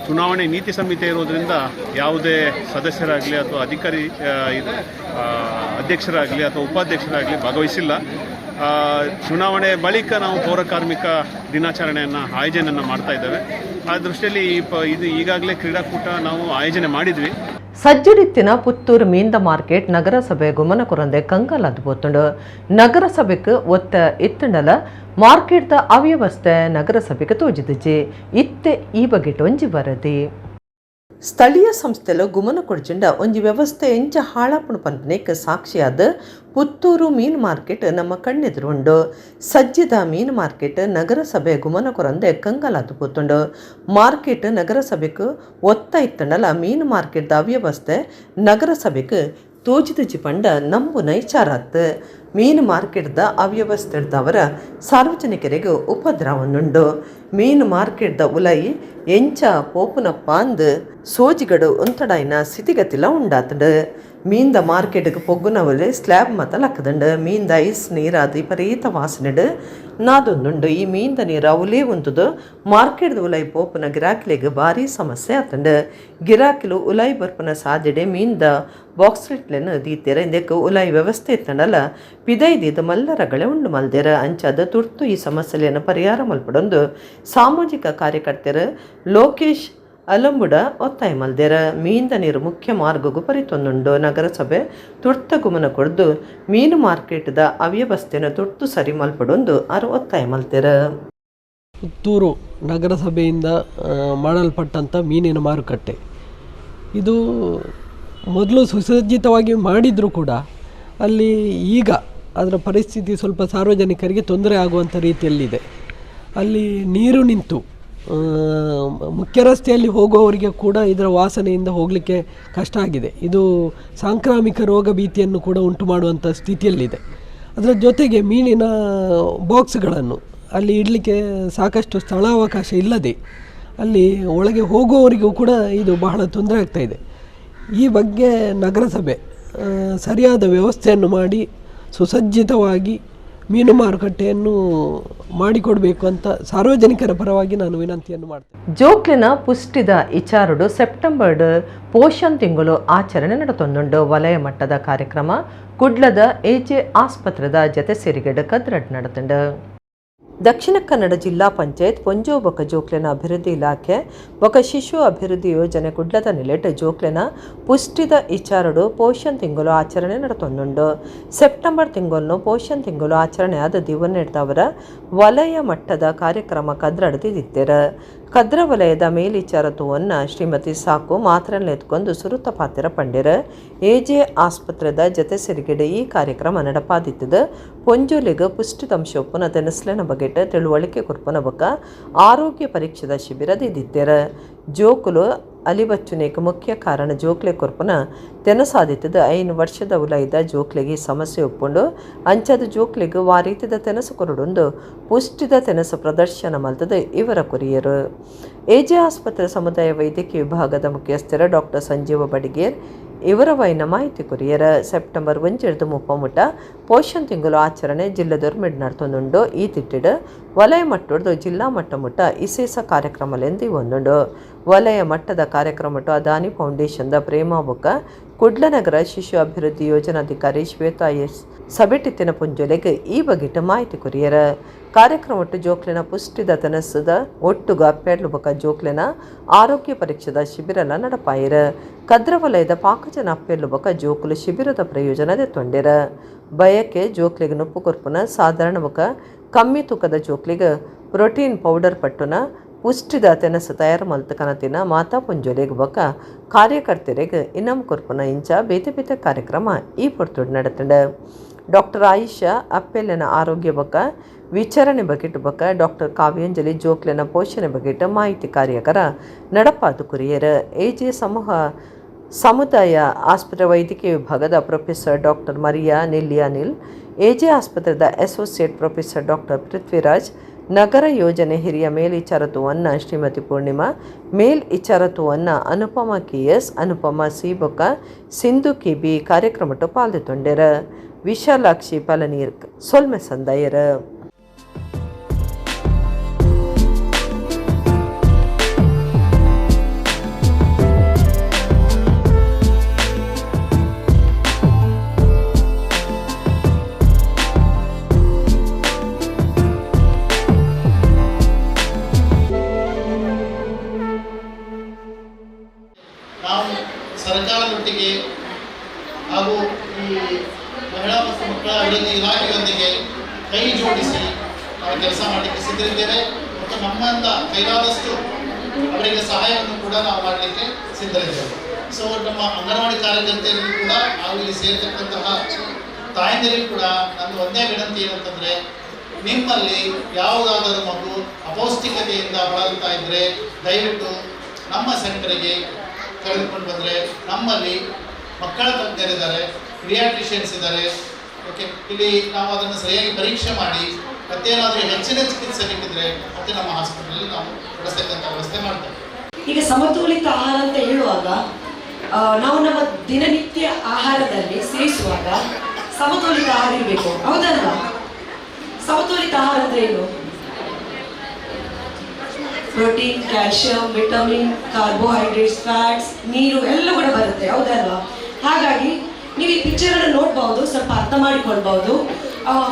ಚುನಾವಣೆ ನೀತಿ ಸಂಹಿತೆ ಇರೋದರಿಂದ ಯಾವುದೇ ಸದಸ್ಯರಾಗಲಿ ಅಥವಾ ಅಧಿಕಾರಿ ಅಧ್ಯಕ್ಷರಾಗಲಿ ಅಥವಾ ಉಪಾಧ್ಯಕ್ಷರಾಗಲಿ ಭಾಗವಹಿಸಿಲ್ಲ. ಚುನಾವಣೆ ಬಳಿಕ ನಾವು ಪೌರ ಕಾರ್ಮಿಕ ದಿನಾಚರಣೆಯನ್ನು ಆಯೋಜನೆಯನ್ನು ಮಾಡ್ತಾ ಇದ್ದೇವೆ. ಆ ದೃಷ್ಟಿಯಲ್ಲಿ ಇದು ಈಗಾಗಲೇ ಕ್ರೀಡಾಕೂಟ ನಾವು ಆಯೋಜನೆ ಮಾಡಿದ್ವಿ. ಸಜ್ಜಡಿತ್ತಿನ ಪುತ್ತೂರು ಮೀಂದ ಮಾರ್ಕೆಟ್ ನಗರಸಭೆ ಗುಮನ ಕುರಂದೆ ಕಂಗಾಲಾದ್ ಪೋತುಂಡು. ನಗರಸಭೆಗೆ ಒತ್ತ ಇತ್ತಂಡಲ ಮಾರ್ಕೆಟ್ದ ಅವ್ಯವಸ್ಥೆ ನಗರಸಭೆಗೆ ತೋಜಿದಿಜಿ. ಇತ್ತೆ ಈ ಬಗೆಟ್ ಒಂಜಿ ವರದಿ. ಸ್ಥಳೀಯ ಸಂಸ್ಥೆಲು ಗುಮನ ಕೊಡ್ಜಿಂಡ ಒಂಜಿ ವ್ಯವಸ್ಥೆ ಎಂಚ ಹಾಳಾಪುಣು ಪನ್ಪನೆಕ್ ಸಾಕ್ಷಿಯಾದ ಪುತ್ತೂರು ಮೀನು ಮಾರ್ಕೆಟ್ ನಮ್ಮ ಕಣ್ಣೆದುರು ಉಂಡು. ಸಜ್ಜಿದ ಮೀನು ಮಾರ್ಕೆಟ್ ನಗರಸಭೆ ಗುಮನ ಕೊರಂದೆ ಕಂಗಾಲಾದು ಪೋತುಂಡು. ಮಾರ್ಕೆಟ್ ನಗರಸಭೆಗೆ ಒತ್ತ ಇತ್ತಂಡಲ ಮೀನು ಮಾರ್ಕೆಟ್ದ ಅವ್ಯವಸ್ಥೆ ನಗರಸಭೆಗೆ ತೋಜಿದಜಿ ಪಂಡ ನಂಬುನ ವಿಚಾರಾತ್. ಮೀನು ಮಾರ್ಕೆಟ್ದ ಅವ್ಯವಸ್ಥೆದವರ ಸಾರ್ವಜನಿಕರಿಗೆ ಉಪದ್ರವನ್ನುಂಡು. ಮೀನು ಮಾರ್ಕೆಟ್ದ ಉಲೈ ಎಂಚ ಪೋಪುನಪ್ಪ ಅಂದ್ ಸೋಜಿಗಡು ಉಂತಡಾಯಿನ ಸ್ಥಿತಿಗತಿಲ ಉಂಡಾತಂಡು. ಮೀನ್ದ ಮಾರ್ಕೆಟ್ಗೆ ಪೊಗ್ಗುನವಲೆ ಸ್ಲ್ಯಾಬ್ ಮತ ಲಕ್ಕದಂಡು. ಮೀನ್ದ ಐಸ್ ನೀರಾದ ವಿಪರೀತ ವಾಸನೆಡು ನಾದೊಂದುಂಡು. ಈ ಮೀನ್ದ ನೀರು ಅವಲೇ ಉಂತುದು ಮಾರ್ಕೆಟ್ದ ಉಲೈ ಪೋಪುನ ಗಿರಾಕಿಲಿಗೆ ಭಾರಿ ಸಮಸ್ಯೆ ಆತಂಡು. ಗಿರಾಕಿಲು ಉಲೈ ಬರ್ಪುನ ಸಾದಿಡೆ ಮೀನ್ದ ಬಾಕ್ಸ್ಲೆಟ್ಲೆನ್ ದೀತೆರ. ಇಂದಕ್ಕೆ ಉಲೈ ವ್ಯವಸ್ಥೆ ಇತ್ತಂಡಲ ಪಿದೈದಿದ ಮಲ್ಲರಗಳೆ ಉಂಡು ಮಲ್ದೆರ. ಅಂಚಾದ ತುರ್ತು ಈ ಸಮಸ್ಯೆಯನ್ನು ಪರಿಹಾರ ಮಲ್ಪಡೊಂದು ಸಾಮಾಜಿಕ ಕಾರ್ಯಕರ್ತರು ಲೋಕೇಶ್ ಅಲಂಬುಡ ಒತ್ತಾಯ ಮಲ್ದೆರ. ಮೀನ್ದ ನೀರು ಮುಖ್ಯ ಮಾರ್ಗಗೂ ಪರಿತೊಂದುಂಡು. ನಗರಸಭೆ ತುರ್ತ ಗುಮನ ಕೊಡ್ದು ಮೀನು ಮಾರ್ಕೆಟ್ದ ಅವ್ಯವಸ್ಥೆನ ತುರ್ತು ಸರಿ ಮಲ್ಪಡೊಂದು ಆರು ಒತ್ತಾಯ ಮಲ್ತೆರ. ಪುತ್ತೂರು ನಗರಸಭೆಯಿಂದ ಮಾಡಲ್ಪಟ್ಟಂಥ ಮೀನಿನ ಮಾರುಕಟ್ಟೆ ಇದು ಮೊದಲು ಸುಸಜ್ಜಿತವಾಗಿ ಮಾಡಿದರೂ ಕೂಡ ಅಲ್ಲಿ ಈಗ ಅದರ ಪರಿಸ್ಥಿತಿ ಸ್ವಲ್ಪ ಸಾರ್ವಜನಿಕರಿಗೆ ತೊಂದರೆ ಆಗುವಂಥ ರೀತಿಯಲ್ಲಿದೆ. ಅಲ್ಲಿ ನೀರು ನಿಂತು ಮುಖ್ಯ ರಸ್ತೆಯಲ್ಲಿ ಹೋಗುವವರಿಗೆ ಕೂಡ ಇದರ ವಾಸನೆಯಿಂದ ಹೋಗಲಿಕ್ಕೆ ಕಷ್ಟ ಆಗಿದೆ. ಇದು ಸಾಂಕ್ರಾಮಿಕ ರೋಗ ಭೀತಿಯನ್ನು ಕೂಡ ಉಂಟು ಮಾಡುವಂಥ ಸ್ಥಿತಿಯಲ್ಲಿದೆ. ಅದರ ಜೊತೆಗೆ ಮೀನಿನ ಬಾಕ್ಸ್ಗಳನ್ನು ಅಲ್ಲಿ ಇಡಲಿಕ್ಕೆ ಸಾಕಷ್ಟು ಸ್ಥಳಾವಕಾಶ ಇಲ್ಲದೆ ಅಲ್ಲಿ ಒಳಗೆ ಹೋಗುವವರಿಗೂ ಕೂಡ ಇದು ಬಹಳ ತೊಂದರೆ ಆಗ್ತಾಯಿದೆ. ಈ ಬಗ್ಗೆ ನಗರಸಭೆ ಸರಿಯಾದ ವ್ಯವಸ್ಥೆಯನ್ನು ಮಾಡಿ ಸುಸಜ್ಜಿತವಾಗಿ ಮೀನು ಮಾರುಕಟ್ಟೆಯನ್ನು ಮಾಡಿಕೊಡಬೇಕು ಅಂತ ಸಾರ್ವಜನಿಕರ ಪರವಾಗಿ ನಾನು ವಿನಂತಿಯನ್ನು ಮಾಡ್ತೇನೆ. ಜೋಕ್ಲಿನ ಪುಷ್ಟಿದ ಇಚಾರುಡು ಸೆಪ್ಟೆಂಬರ್ ಪೋಷಣ್ ತಿಂಗಳು ಆಚರಣೆ ನಡೆತೊಂದುಂಡು. ವಲಯ ಮಟ್ಟದ ಕಾರ್ಯಕ್ರಮ ಕುಡ್ಲದ ಎಜೆ ಆಸ್ಪತ್ರೆದ ಜತೆ ಸೇರಿಗೆಡ್ ಕದ್ರಡ್ ನಡೆತುಂಡು. ದಕ್ಷಿಣ ಕನ್ನಡ ಜಿಲ್ಲಾ ಪಂಚಾಯತ್ ಪೊಂಜೋ ಬೊಕ ಜೋಕ್ಲೆನ ಅಭಿವೃದ್ಧಿ ಇಲಾಖೆ ಬೊಕ ಶಿಶು ಅಭಿವೃದ್ಧಿ ಯೋಜನೆ ಕುಡ್ಲದ ನಿಲೆಟ್ ಜೋಕ್ಲೆನ ಪುಷ್ಟಿದ ಇಚಾರುಡು ಪೋಷಣ್ ತಿಂಗಳು ಆಚರಣೆ ನಡೆತೊಂದುಂಡು. ಸೆಪ್ಟೆಂಬರ್ ತಿಂಗಳನ್ನು ಪೋಷಣ್ ತಿಂಗಳು ಆಚರಣೆ ಆದ ದಿವನ್ನೆಡ್ದವರ ವಲಯ ಮಟ್ಟದ ಕಾರ್ಯಕ್ರಮ ಕದ್ರಡ್ದಿತ್ತಿರ. ಕದ್ರ ವಲಯದ ಮೇಲ್ವಿಚಾರತ್ವವನ್ನು ಶ್ರೀಮತಿ ಸಾಕು ಮಾತ್ರನೆತ್ಕೊಂಡು ಸುರುತ ಪಾತ್ರ ಪಂಡಿರ. ಎಜೆ ಆಸ್ಪತ್ರೆದ ಜತೆ ಸಿರಿಗೆಡೆ ಈ ಕಾರ್ಯಕ್ರಮ ನಡಪಾದಿತ್ತದ. ಪೊಂಜೋಲಿಗ ಪುಷ್ಟಿದಂಶೊಪ್ಪುನ ತೆನಸ್ಲೆನ ಬಗೆಟ್ ತಿಳುವಳಿಕೆ ಕೊರ್ಪುನ ಬೊಕ ಆರೋಗ್ಯ ಪರೀಕ್ಷೆದ ಶಿಬಿರ ದಿದ್ದಿತ್ತೆರ. ಜೋಕುಲು ಅಲಿಬಚ್ಚುನೇಕ್ ಮುಖ್ಯ ಕಾರಣ ಜೋಕ್ಲೆ ಕೊರ್ಪುನ ತೆನಸಾದಿತ್ತದ. 5 ವರ್ಷದ ಉಲೈದ ಜೋಕ್ಲೆಗೆ ಸಮಸ್ಯೆ ಒಪ್ಪುಂಡು. ಅಂಚದ ಜೋಕ್ಲೆಗ್ ವಾರೀತಿದ ತೆನಸು ಕೊರಡುಂದು ಪುಷ್ಟಿದ ತೆನಸು ಪ್ರದರ್ಶನ ಮಲ್ತದ ಇವರ ಕೊರಿಯರು. ಎಜೆ ಆಸ್ಪತ್ರೆ ಸಮುದಾಯ ವೈದ್ಯಕೀಯ ವಿಭಾಗದ ಮುಖ್ಯಸ್ಥರ ಡಾಕ್ಟರ್ ಸಂಜೀವ ಬಡಿಗೇರ್ ಇವರ ವೈನ ಮಾಹಿತಿ ಕೊರಿಯರ. ಸೆಪ್ಟೆಂಬರ್ 1 ಮುಪ್ಪ ಪೋಷಣ್ ತಿಂಗಳು ಆಚರಣೆ ಜಿಲ್ಲೆದೊರ್ಮೆಡ್ ನಡ್ತೊಂದುಂಡು. ಈ ತಿಟ್ಟಿಡ್ ವಲಯ ಮಟ್ಟೊಡ್ದು ಜಿಲ್ಲಾ ಮಟ್ಟ ಮುಟ್ಟ ಇಸೇಸ ಕಾರ್ಯಕ್ರಮಲೆಂದು ಒಂದುಂಡು. ವಲಯ ಮಟ್ಟದ ಕಾರ್ಯಕ್ರಮಟ್ಟು ಅದಾನಿ ಫೌಂಡೇಶನ್ದ ಪ್ರೇಮ ಬೊಕ್ಕ ಕುಡ್ಲನಗರ ಶಿಶು ಅಭಿವೃದ್ಧಿ ಯೋಜನಾಧಿಕಾರಿ ಶ್ವೇತಾ ಎಸ್ ಸಬೆಟಿತ್ತಿನ ಪುಂಜೊಲೆಗ್ ಈ ಬಗೆಟ್ ಮಾಹಿತಿ ಕೊರಿಯರ. ಕಾರ್ಯಕ್ರಮಟ್ಟು ಜೋಕ್ಲೆನ ಪುಷ್ಟಿದ ತನಸದ ಒಟ್ಟುಗ ಅಪ್ಪೆಡ್ಲು ಬೊಕ ಜೋಕ್ಲೆನ ಆರೋಗ್ಯ ಪರೀಕ್ಷೆದ ಶಿಬಿರಲ ನಡಪಾಯಿರ. ಕದ್ರ ವಲಯದ ಪಾಕಜನ ಅಪ್ಪೆಡ್ಲು ಬೊಕ ಜೋಕುಲು ಶಿಬಿರದ ಪ್ರಯೋಜನ ತೊಂಡಿರ. ಬಯಕೆ ಜೋಕ್ಲೆಗ್ ನುಪ್ಪು ಕೊರ್ಪುನ ಸಾಧಾರಣ ಬೊಕ ಕಮ್ಮಿ ತೂಕದ ಜೋಕ್ಲೆಗ್ ಪ್ರೋಟೀನ್ ಪೌಡರ್ ಪಟ್ಟುನ ಪುಷ್ಟಿದ ತೆನಸು ತಯಾರು ಮಲ್ತ ಕನತಿನ ಮಾತಾ ಪುಂಜೊಲೆಗ್ ಬೊಕ ಕಾರ್ಯಕರ್ತರಿಗೆ ಇನಾಮ್ ಕೊರ್ಪುನ ಇಂಚ ಬೇತೆ ಬೇತೆ ಕಾರ್ಯಕ್ರಮ ಈ ಪೊರ್ತುಡು ನಡತಂಡ. ಡಾಕ್ಟರ್ ಆಯಿಷಾ ಅಪ್ಪೆಲೆನ ಆರೋಗ್ಯ ಬೊಕ ವಿಚಾರಣೆ ಬಗೆಟ್ ಬೊಕ ಡಾಕ್ಟರ್ ಕಾವ್ಯಾಂಜಲಿ ಜೋಕ್ಲೆನ ಪೋಷಣೆ ಬಗೆಟ್ ಮಾಹಿತಿ ಕಾರ್ಯಕರ ನಡಪಾದು ಕುರಿಯರ್. ಎಜೆ ಸಮೂಹ ಸಮುದಾಯ ಆಸ್ಪತ್ರೆ ವೈದ್ಯಕೀಯ ವಿಭಾಗದ ಪ್ರೊಫೆಸರ್ ಡಾಕ್ಟರ್ ಮರಿಯಾ ನಿಲ್ಯಾನಿಲ್, ಎಜೆ ಆಸ್ಪತ್ರೆದ ಅಸೋಸಿಯೇಟ್ ಪ್ರೊಫೆಸರ್ ಡಾಕ್ಟರ್ ಪೃಥ್ವಿರಾಜ್, ನಗರ ಯೋಜನೆ ಹಿರಿಯ ಮೇಲ್ವಿಚಾರತ್ವವನ್ನು ಶ್ರೀಮತಿ ಪೂರ್ಣಿಮಾ, ಮೇಲ್ವಿಚಾರತ್ವವನ್ನು ಅನುಪಮ ಕೆ.ಎಸ್, ಅನುಪಮ ಸಿ ಬೊಕ್ಕ ಸಿಂಧು ಕೆ.ಬಿ ಕಾರ್ಯಕ್ರಮಟ್ಟು ಪಾಲ್ದೆತೊಂಡೆರ್. ವಿಶಾಲಾಕ್ಷಿ ಪಲನೀರ್ ಸೊಲ್ಮೆ ಸಂದಾಯರ್. ಸರ್ಕಾರದೊಟ್ಟಿಗೆ ಹಾಗೂ ಈ ಮಹಿಳಾ ಮತ್ತು ಮಕ್ಕಳ ಅಭಿವೃದ್ಧಿ ಇಲಾಖೆಯೊಂದಿಗೆ ಕೈ ಜೋಡಿಸಿ ನಾವು ಕೆಲಸ ಮಾಡಲಿಕ್ಕೆ ಸಿದ್ಧರಿದ್ದೇವೆ ಮತ್ತು ನಮ್ಮಿಂದ ಕೈಲಾದಷ್ಟು ಅವರಿಗೆ ಸಹಾಯವನ್ನು ಕೂಡ ನಾವು ಮಾಡಲಿಕ್ಕೆ ಸಿದ್ಧರಿದ್ದೇವೆ. ಸೊ ನಮ್ಮ ಅಂಗನವಾಡಿ ಕಾರ್ಯಕರ್ತೆಯರಿಗೂ ಕೂಡ ಹಾಗೂ ಇಲ್ಲಿ ಸೇರ್ತಕ್ಕಂತಹ ತಾಯಂದಿರಿಗೂ ಕೂಡ ನನ್ನ ಒಂದೇ ವಿನಂತಿ ಏನಂತಂದರೆ, ನಿಮ್ಮಲ್ಲಿ ಯಾವುದಾದರೂ ಮಗು ಅಪೌಷ್ಟಿಕತೆಯಿಂದ ಬಳಲ್ತಾ ಇದ್ದರೆ ದಯವಿಟ್ಟು ನಮ್ಮ ಸೆಂಟರಿಗೆ ಕರೆದುಕೊಂಡು ಬಂದರೆ ನಮ್ಮಲ್ಲಿ ಮಕ್ಕಳ ತಜ್ಞರಿದ್ದಾರೆ, ಪಿಡಿಯಾಟ್ರಿಷಿಯನ್ಸ್ ಇದ್ದಾರೆ. ಓಕೆ, ಇಲ್ಲಿ ನಾವು ಅದನ್ನು ಸರಿಯಾಗಿ ಪರೀಕ್ಷೆ ಮಾಡಿ ಮತ್ತೇನಾದರೂ ಹೆಚ್ಚಿನ ಚಿಕಿತ್ಸೆ ಬೇಕಿದ್ರೆ ಮತ್ತೆ ನಮ್ಮ ಹಾಸ್ಪಿಟಲಲ್ಲಿ ನಾವು ಕೊಡಿಸ್ತಕ್ಕಂಥ ವ್ಯವಸ್ಥೆ ಮಾಡ್ತೇವೆ. ಈಗ ಸಮತೋಲಿತ ಆಹಾರ ಅಂತ ಹೇಳುವಾಗ ನಾವು ನಮ್ಮ ದಿನನಿತ್ಯ ಆಹಾರದಲ್ಲಿ ಸೇವಿಸುವಾಗ ಸಮತೋಲಿತ ಆಹಾರ ಇರಬೇಕು, ಹೌದಲ್ವಾ? ಸಮತೋಲಿತ ಆಹಾರ ಅಂದ್ರೆ ಏನು? Protein, calcium, vitamin, carbohydrates, fats, ನೀರು ಎಲ್ಲ ಕೂಡ ಬರುತ್ತೆ, ಹೌದಲ್ವಾ? ಹಾಗಾಗಿ ನೀವು ಈ ಪಿಕ್ಚರನ್ನು ನೋಡ್ಬೋದು, ಸ್ವಲ್ಪ ಅರ್ಥ ಮಾಡಿಕೊಳ್ಬಹುದು.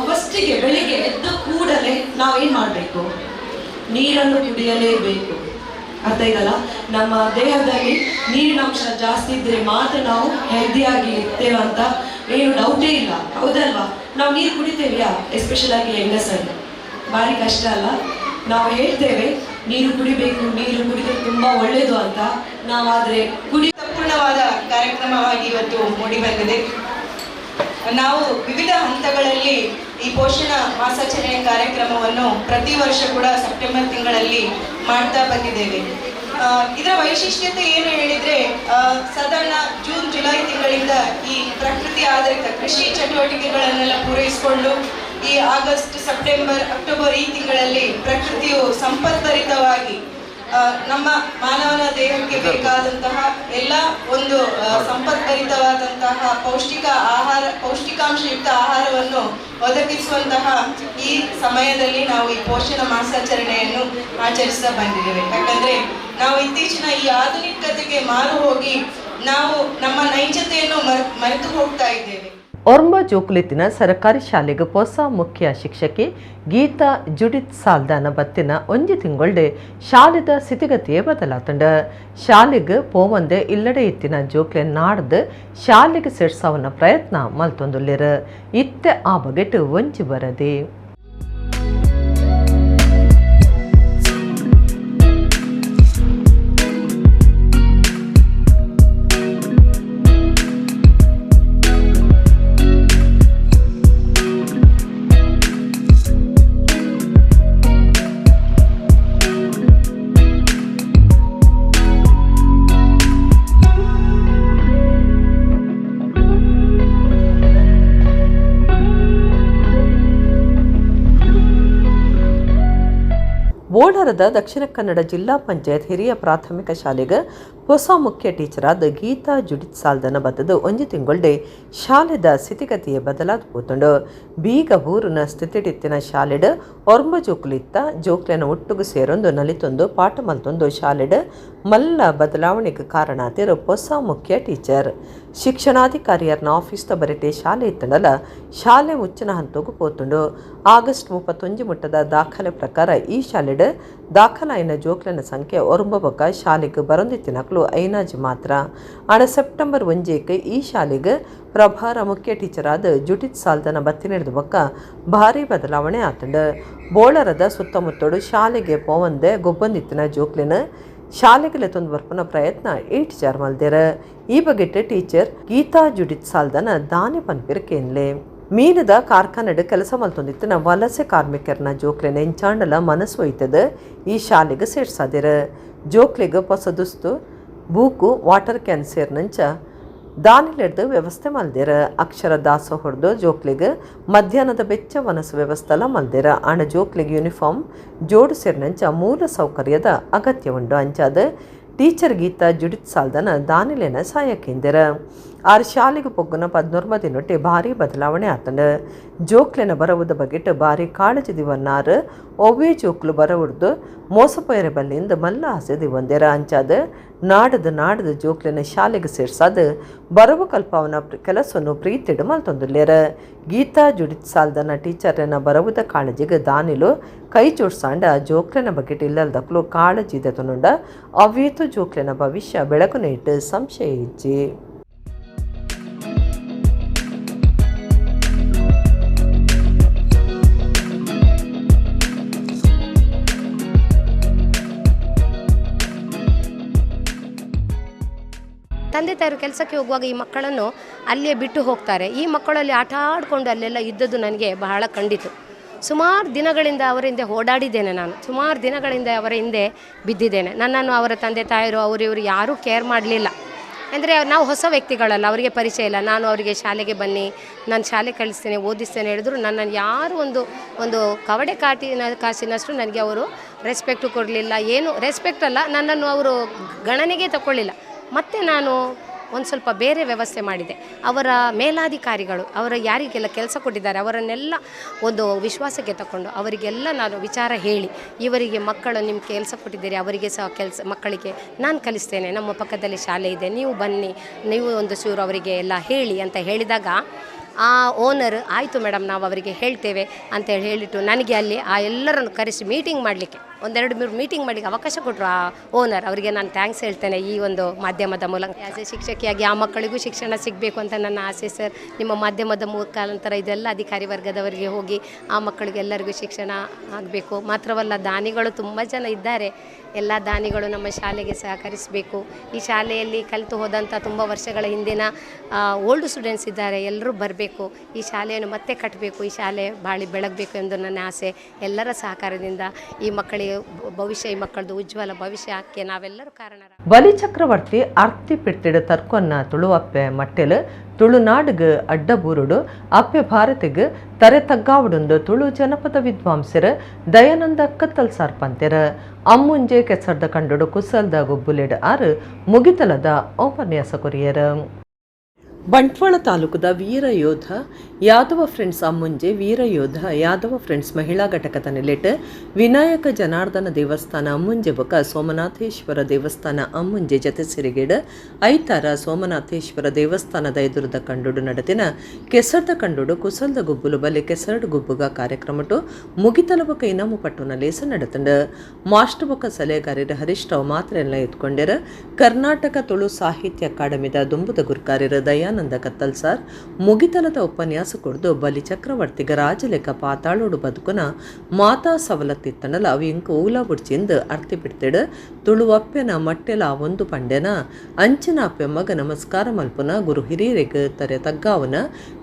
ಫಸ್ಟಿಗೆ ಬೆಳಿಗ್ಗೆ ಎದ್ದ ಕೂಡಲೇ ನಾವೇನು ಮಾಡಬೇಕು? ನೀರನ್ನು ಕುಡಿಯಲೇಬೇಕು, ಅರ್ಥ ಇದಲ್ಲ? ನಮ್ಮ ದೇಹದಲ್ಲಿ ನೀರಿನ ಅಂಶ ಜಾಸ್ತಿ ಇದ್ದರೆ ಮಾತ್ರ ನಾವು ಹೆಲ್ದಿಯಾಗಿ ಇರ್ತೇವೆ ಅಂತ ಏನು ಡೌಟೇ ಇಲ್ಲ, ಹೌದಲ್ವಾ? ನಾವು ನೀರು ಕುಡಿತೇವೆಯಾ? ಎಸ್ಪೆಷಲ್ ಆಗಿ ಹೆಂಗಸರು ಭಾರಿ ಕಷ್ಟ ಅಲ್ಲ? ನಾವು ಹೇಳ್ತೇವೆ ನೀರು ಕುಡಿಬೇಕು, ನೀರು ಕುಡಿದ್ರೆ ತುಂಬ ಒಳ್ಳೆಯದು ಅಂತ. ನಾವಾದರೆ ಸಂಪೂರ್ಣವಾದ ಕಾರ್ಯಕ್ರಮವಾಗಿ ಇವತ್ತು ಮೂಡಿ ಬಂದಿದೆ. ನಾವು ವಿವಿಧ ಹಂತಗಳಲ್ಲಿ ಈ ಪೋಷಣ ಮಾಸಾಚರಣೆ ಕಾರ್ಯಕ್ರಮವನ್ನು ಪ್ರತಿ ವರ್ಷ ಕೂಡ ಸೆಪ್ಟೆಂಬರ್ ತಿಂಗಳಲ್ಲಿ ಮಾಡ್ತಾ ಬಂದಿದ್ದೇವೆ. ಇದರ ವೈಶಿಷ್ಟ್ಯತೆ ಏನು ಹೇಳಿದರೆ, ಸಾಧಾರಣ ಜೂನ್ ಜುಲೈ ತಿಂಗಳಿಂದ ಈ ಪ್ರಕೃತಿ ಆಧಾರಿತ ಕೃಷಿ ಚಟುವಟಿಕೆಗಳನ್ನೆಲ್ಲ ಪೂರೈಸಿಕೊಂಡು ಈ August, September, October ಈ ತಿಂಗಳಲ್ಲಿ ಪ್ರಕೃತಿಯು ಸಂಪದ್ಭರಿತವಾಗಿ ನಮ್ಮ ಮಾನವನ ದೇಹಕ್ಕೆ ಬೇಕಾದಂತಹ ಎಲ್ಲ ಒಂದು ಸಂಪದ್ಭರಿತವಾದಂತಹ ಪೌಷ್ಟಿಕ ಆಹಾರ, ಪೌಷ್ಟಿಕಾಂಶಯುಕ್ತ ಆಹಾರವನ್ನು ಒದಗಿಸುವಂತಹ ಈ ಸಮಯದಲ್ಲಿ ನಾವು ಈ ಪೋಷಣ ಮಾಸಾಚರಣೆಯನ್ನು ಆಚರಿಸ್ತಾ ಬಂದಿದ್ದೇವೆ. ಯಾಕಂದರೆ ನಾವು ಇತ್ತೀಚಿನ ಈ ಆಧುನಿಕತೆಗೆ ಮಾರು ಹೋಗಿ ನಾವು ನಮ್ಮ ನೈಜತೆಯನ್ನು ಮರೆತು ಹೋಗ್ತಾ ಇದ್ದೇವೆ. ಒರ್ಂಬ ಜೋಕುಲಿತ್ತಿನ ಸರಕಾರಿ ಶಾಲೆಗೆ ಹೊಸ ಮುಖ್ಯ ಶಿಕ್ಷಕಿ ಗೀತಾ ಜುಡಿತ್ ಸಾಲ್ದಾನ ಬತ್ತಿನ ಒಂಜಿ ತಿಂಗೊಳ್ಡೆ ಶಾಲೆದ ಸ್ಥಿತಿಗತಿಯೇ ಬದಲಾತಂಡ. ಶಾಲೆಗೆ ಪೋವಂದೆ ಇಲ್ಲಡೆ ಇತ್ತಿನ ಜೋಕ್ಲೆ ನಾಡ್ದು ಶಾಲೆಗೆ ಸೇರ್ಸಾವನ್ನ ಪ್ರಯತ್ನ ಮಲ್ತೊಂದುಲ್ಲೆರ್. ಇತ್ತೆ ಆ ಬಗೆಟ್ ಒಂಜಿ ಬರದೆ. ಬೋಳಾರದ ದಕ್ಷಿಣ ಕನ್ನಡ ಜಿಲ್ಲಾ ಪಂಚಾಯತ್ ಹಿರಿಯ ಪ್ರಾಥಮಿಕ ಶಾಲೆಗೆ ಹೊಸ ಮುಖ್ಯ ಟೀಚರಾದ ಗೀತಾ ಜುಡಿತ್ ಸಾಲ್ದನ ಬತ್ತದು ಒಂಜಿ ತಿಂಗೊಳ್ಡೆ ಶಾಲೆದ ಸ್ಥಿತಿಗತಿಯ ಬದಲಾದ ಪೋತುಂಡು. ಬೀಗ ಊರಿನ ಸ್ಥಿತಿಡಿತ್ತಿನ ಶಾಲೆಡ್ ಒರ್ಂಬ ಜೋಕುಲಿತ್ತ ಜೋಕ್ಲೆನ ಒಟ್ಟುಗು ಸೇರೊಂದು ನಲಿತೊಂದು ಪಾಠ ಮಲ್ತೊಂದು ಶಾಲೆಡ್ ಮಲ್ಲ ಬದಲಾವಣೆಗೆ ಕಾರಣ ಆತಿರು ಹೊಸ ಮುಖ್ಯ ಟೀಚರ್. ಶಿಕ್ಷಣಾಧಿಕಾರಿಯರ್ನ ಆಫೀಸ್ದ ಬರೆಟೆ ಶಾಲೆ ಇತ್ತಂಡಲ ಶಾಲೆ ಮುಚ್ಚಿನ ಹಂತೋಗು ಪೋತುಂಡು. ಆಗಸ್ಟ್ 31 ಮುಟ್ಟದ ದಾಖಲೆ ಪ್ರಕಾರ ಈ ಶಾಲೆಡ್ ದಾಖಲಾಯಿನ ಜೋಕ್ಲೆನ ಸಂಖ್ಯೆ ಒರ್ಂಬ ಬೊಕ್ಕ ಶಾಲೆಗೆ ಬರೊಂದಿತ್ತಿನಕ್ಲು ಐನಾಜಿ ಮಾತ್ರ. ಆಂಡ ಸೆಪ್ಟೆಂಬರ್ 1 ಈ ಶಾಲೆಗೆ ಪ್ರಭಾರ ಮುಖ್ಯ ಟೀಚರಾದ ಜುಡಿತ್ ಸಾಲ್ದನ ಬತ್ತಿ ಬೊಕ್ಕ ಭಾರಿ ಬದಲಾವಣೆ ಆತಂಡು. ಬೋಳರದ ಸುತ್ತಮುತ್ತಡು ಶಾಲೆಗೆ ಪೋವಂದೆ ಗೊಬ್ಬಂದಿತ್ತಿನ ಜೋಕ್ಲೆನ ಶಾಲೆಗೆ ಲೆತ್ತೊಂದು ಬರ್ಪುನ ಪ್ರಯತ್ನ ಈ ಟೀಚರ್ ಮಲ್ದೆರ್. ಈ ಬಗೆಟ್ ಟೀಚರ್ ಗೀತಾ ಜುಡಿತ್ ಸಾಲ್ದನ ದಾನೆ ಪನ್ಪಿರ್ ಕೇನ್ಲೆ. ಮೀನದ ಕಾರ್ಖಾನೆಡ್ ಕೆಲಸ ಮಲ್ತೊಂದಿತ್ತಿನ ವಲಸೆ ಕಾರ್ಮಿಕರ್ನ ಜೋಕ್ಲೆನ ಎಂಚಾಂಡಲ ಮನಸ್ಸು ಒಯ್ತದ ಈ ಶಾಲೆಗೆ ಸೇರ್ಸಾದಿರ. ಜೋಕ್ಲೆಗ್ ಪೊಸ ದುಸ್ತು book water can ಸೇರ್ನಂಚ ದಾನಿಲೆಡ್ದು ವ್ಯವಸ್ಥೆ ಮಲ್ದೆರ್. ಅಕ್ಷರ ದಾಸೋಹ ಹೊಡೆದು ಜೋಕ್ಲೆಗ್ ಮಧ್ಯಾಹ್ನದ ಬೆಚ್ಚ ವನಸು ವ್ಯವಸ್ಥೆಲ ಮಲ್ದೆರ್. ಆಂಡ ಜೋಕ್ಲೆಗ್ ಯೂನಿಫಾರ್ಮ್ ಜೋಡು ಸೇರ್ನಂಚ ಮೂಲ ಸೌಕರ್ಯದ ಅಗತ್ಯ ಉಂಡು. ಅಂಚಾದ ಟೀಚರ್ ಗೀತಾ ಜುಡಿತ್ ಸಾಲ್ದನ ದಾನಿಲೆನ ಸಾಯಕೇಂದಿರ. ಆರು ಶಾಲೆಗೆ ಪೊಗ್ಗುನ 11 ದಿನೊಟ್ಟೆ ಭಾರಿ ಬದಲಾವಣೆ ಆತಂಡ. ಜೋಕ್ಲೆನ ಬರವುದ ಬಗೆಟ್ ಭಾರಿ ಕಾಳಜಿ ದಿವನ್ನಾರು ಒವ್ವೇ ಜೋಕ್ಲು ಬರವುಡ್ದು ಮೋಸಪೊಯರೆ ಬಲ್ಲಿಂದ ಮಲ್ಲ ಆಸೆ ದಿವಂದೇರ. ಅಂಚಾದ ನಾಡದು ನಾಡದು ಜೋಕ್ಲೆನ ಶಾಲೆಗೆ ಸೇರ್ಸಾದ ಬರವು ಕಲ್ಪಾವನ ಕೆಲಸವನ್ನು ಪ್ರೀತಿಡು ಮಲ್ತೊಂದುಲ್ಲೇರ. ಗೀತಾ ಜುಡಿತ್ ಸಾಲ್ದನ ಟೀಚರ್ನ ಬರವುದ ಕಾಳಜಿಗೆ ದಾನಿಲು ಕೈ ಜೋಡ್ಸಾಂಡ ಜೋಕ್ಲೆನ ಬಗೆಟ್ ಇಲ್ಲಲ್ದಕ್ಲು ಕಾಳಜಿ ದೆತೊನುಂಡ ಅವ್ವೇತು ಜೋಕ್ಲೆನ ಭವಿಷ್ಯ ಬೆಳಕು ಇಟ್ಟು ಸಂಶಯ ಇಜ್ಜಿ. ತಂದೆ ತಾಯಿರು ಕೆಲಸಕ್ಕೆ ಹೋಗುವಾಗ ಈ ಮಕ್ಕಳನ್ನು ಅಲ್ಲಿಯೇ ಬಿಟ್ಟು ಹೋಗ್ತಾರೆ. ಈ ಮಕ್ಕಳಲ್ಲಿ ಆಟ ಆಡಿಕೊಂಡು ಅಲ್ಲೆಲ್ಲ ಇದ್ದದ್ದು ನನಗೆ ಬಹಳ ಖಂಡಿತು. ಸುಮಾರು ದಿನಗಳಿಂದ ಅವರ ಹಿಂದೆ ಓಡಾಡಿದ್ದೇನೆ ನಾನು, ಸುಮಾರು ದಿನಗಳಿಂದ ಅವರ ಹಿಂದೆ ಬಿದ್ದಿದ್ದೇನೆ. ನನ್ನನ್ನು ಅವರ ತಂದೆ ತಾಯಿರು ಅವರು ಇವರು ಯಾರೂ ಕೇರ್ ಮಾಡಲಿಲ್ಲ. ಅಂದರೆ ನಾವು ಹೊಸ ವ್ಯಕ್ತಿಗಳಲ್ಲ, ಅವರಿಗೆ ಪರಿಚಯ ಇಲ್ಲ. ನಾನು ಅವರಿಗೆ ಶಾಲೆಗೆ ಬನ್ನಿ, ನಾನು ಶಾಲೆ ಕಳಿಸ್ತೇನೆ, ಓದಿಸ್ತೇನೆ ಹೇಳಿದ್ರು ನನ್ನನ್ನು ಯಾರೂ ಒಂದು ಒಂದು ಕವಡೆ ಕಾಸಿನಷ್ಟು ನನಗೆ ಅವರು ರೆಸ್ಪೆಕ್ಟು ಕೊಡಲಿಲ್ಲ. ಏನು ರೆಸ್ಪೆಕ್ಟ್ ಅಲ್ಲ, ನನ್ನನ್ನು ಅವರು ಗಣನೆಗೆ ತಗೊಳ್ಳಿಲ್ಲ. ಮತ್ತು ನಾನು ಒಂದು ಸ್ವಲ್ಪ ಬೇರೆ ವ್ಯವಸ್ಥೆ ಮಾಡಿದೆ. ಅವರ ಮೇಲಾಧಿಕಾರಿಗಳು, ಅವರ ಯಾರಿಗೆಲ್ಲ ಕೆಲಸ ಕೊಟ್ಟಿದ್ದಾರೆ ಅವರನ್ನೆಲ್ಲ ಒಂದು ವಿಶ್ವಾಸಕ್ಕೆ ತಗೊಂಡು ಅವರಿಗೆಲ್ಲ ನಾನು ವಿಚಾರ ಹೇಳಿ, ಇವರಿಗೆ ಮಕ್ಕಳು ನಿಮ್ಮ ಕೆಲಸ ಕೊಟ್ಟಿದ್ದೀರಿ, ಅವರಿಗೆ ಸಹ ಕೆಲಸ ಮಕ್ಕಳಿಗೆ ನಾನು ಕಲಿಸ್ತೇನೆ, ನಮ್ಮ ಪಕ್ಕದಲ್ಲಿ ಶಾಲೆ ಇದೆ, ನೀವು ಬನ್ನಿ, ನೀವು ಒಂದು ಚೂರು ಅವರಿಗೆ ಎಲ್ಲ ಹೇಳಿ ಅಂತ ಹೇಳಿದಾಗ ಆ ಓನರ್ ಆಯಿತು ಮೇಡಮ್ ನಾವು ಅವರಿಗೆ ಹೇಳ್ತೇವೆ ಅಂತ ಹೇಳಿಟ್ಟು ನನಗೆ ಅಲ್ಲಿ ಆ ಎಲ್ಲರನ್ನು ಕರೆಸಿ ಮೀಟಿಂಗ್ ಮಾಡಲಿಕ್ಕೆ ಒಂದೆರಡು ಮೂರು ಮೀಟಿಂಗ್ ಮಾಡಲಿಕ್ಕೆ ಅವಕಾಶ ಕೊಟ್ಟರು ಆ ಓನರ್. ಅವರಿಗೆ ನಾನು thanks ಹೇಳ್ತೇನೆ ಈ ಒಂದು ಮಾಧ್ಯಮದ ಮೂಲಕ. ಆ್ಯಸ್ ಎ ಶಿಕ್ಷಕಿಯಾಗಿ ಆ ಮಕ್ಕಳಿಗೂ ಶಿಕ್ಷಣ ಸಿಗಬೇಕು ಅಂತ ನನ್ನ ಆಸೆ ಸರ್. ನಿಮ್ಮ ಮಾಧ್ಯಮದ ಮುಖಾಂತರ ಇದೆಲ್ಲ ಅಧಿಕಾರಿ ವರ್ಗದವರಿಗೆ ಹೋಗಿ ಆ ಮಕ್ಕಳಿಗೆ ಎಲ್ಲರಿಗೂ ಶಿಕ್ಷಣ ಆಗಬೇಕು. ಮಾತ್ರವಲ್ಲ, ದಾನಿಗಳು ತುಂಬ ಜನ ಇದ್ದಾರೆ. ಎಲ್ಲ ದಾನಿಗಳು ನಮ್ಮ ಶಾಲೆಗೆ ಸಹಕರಿಸಬೇಕು. ಈ ಶಾಲೆಯಲ್ಲಿ ಕಲಿತು ಹೋದಂಥ ತುಂಬ ವರ್ಷಗಳ ಹಿಂದಿನ ಓಲ್ಡ್ ಸ್ಟೂಡೆಂಟ್ಸ್ ಇದ್ದಾರೆ, ಎಲ್ಲರೂ ಬರಬೇಕು. ಈ ಶಾಲೆಯನ್ನು ಮತ್ತೆ ಕಟ್ಟಬೇಕು, ಈ ಶಾಲೆ ಬಾಳಿ ಬೆಳಗಬೇಕು ಎಂದು ನನ್ನ ಆಸೆ. ಎಲ್ಲರ ಸಹಕಾರದಿಂದ ಈ ಮಕ್ಕಳಿಗೆ ಭವಿಷ್ಯ, ಈ ಮಕ್ಕಳದು ಉಜ್ವಲ ಭವಿಷ್ಯಕ್ಕೆ ನಾವೆಲ್ಲರೂ ಕಾರಣ. ಬಲಿಚಕ್ರವರ್ತಿ ಅರ್ತಿ ಪಿರ್ತಿಡ ತರ್ಕೊನ್ನ ತುಳುವಪ್ಪೆ ಮಟ್ಟೆಲ್ ತುಳುನಾಡುಗು ಅಡ್ಡಬೂರುಡು ಅಪ್ಪೆ ಭಾರತಿಗ್ ತರೆ ತಗ್ಗಾವಡುಂದು ತುಳು ಜನಪದ ವಿದ್ವಾಂಸರು ದಯಾನಂದ ಕತ್ತಲ್ ಸಾರ್ ಪಂತೆರ. ಅಮ್ಮುಂಜೆ ಕೆಸರ್ದ ಕಂಡುಡು ಕುಸಲ್ದ ಗೊಬ್ಬುಲೆಡ್ ಆರು ಮುಗಿತಲದ ಉಪನ್ಯಾಸ ಕೊರಿಯರ್. ಬಂಟ್ವಾಳ ತಾಲೂಕದ ವೀರಯೋಧ ಯಾದವ ಫ್ರೆಂಡ್ಸ್ ಅಮ್ಮುಂಜೆ ವೀರಯೋಧ ಯಾದವ ಫ್ರೆಂಡ್ಸ್ ಮಹಿಳಾ ಘಟಕದ ನೆಲೆಟ್ ವಿನಾಯಕ ಜನಾರ್ದನ ದೇವಸ್ಥಾನ ಅಮ್ಮುಂಜೆ ಬೊಕ ಸೋಮನಾಥೇಶ್ವರ ದೇವಸ್ಥಾನ ಅಮ್ಮುಂಜೆ ಜತೆ ಸಿರಿಗೇಡು ಐತಾರ ಸೋಮನಾಥೇಶ್ವರ ದೇವಸ್ಥಾನದ ಎದುರದ ಕಂಡುಡು ನಡತಿನ ಕೆಸರ್ದ ಕಂಡುಡು ಕುಸಲ್ದ ಗುಬ್ಬುಲು ಬಲೆ ಕೆಸರ್ಡ್ ಗುಬ್ಬುಗ ಕಾರ್ಯಕ್ರಮಟು ಮುಗಿತಲ ಬೊಕ ಇನಾಮು ಪಟ್ಟುನ ಲೇಸ ನಡತಂಡು. ಮಾಸ್ಟರ್ ಬೊಕ ಸಲಹೆಗಾರರು ಹರೀಶ್ ರಾವ್ ಮಾತ್ರೆಲ್ಲ ಎತ್ಕೊಂಡೆರ. ಕರ್ನಾಟಕ ತುಳು ಸಾಹಿತ್ಯ ಅಕಾಡೆಮಿದ ದುಂಬುದ ಗುರ್ಕಾರ್ಯರು ದಯಾನಂದ ಕತ್ತಲ್ ಸಾರ್ ಮುಗಿತಲದ ಉಪನ್ಯಾಸ ಕೊಡ್ದು ಬಲಿ ಚಕ್ರವರ್ತಿಗ ರಾಜಲೇಖ ಪಾತಾಳೋಡು ಬದುಕುನ ಮಾತಾ ಸವಲತ್ತಿತ್ತನಲ ಅವು ಇಂಕ ಊಲ ಬುಡ್ಚಿಂದು ಅರ್ತಿ ಬಿಡ್ತಿಡು. ತುಳುವಪ್ಪೆನ ಮಟ್ಟೆಲ ಒಂದು ಪಂಡೆನ ಅಂಚಿನ ಅಪ್ಪೆ ಮಗ ನಮಸ್ಕಾರ ಮಲ್ಪುನ ಗುರು ಹಿರಿಯರಿಗೆ ತರೆ ತಗ್ಗಾವನ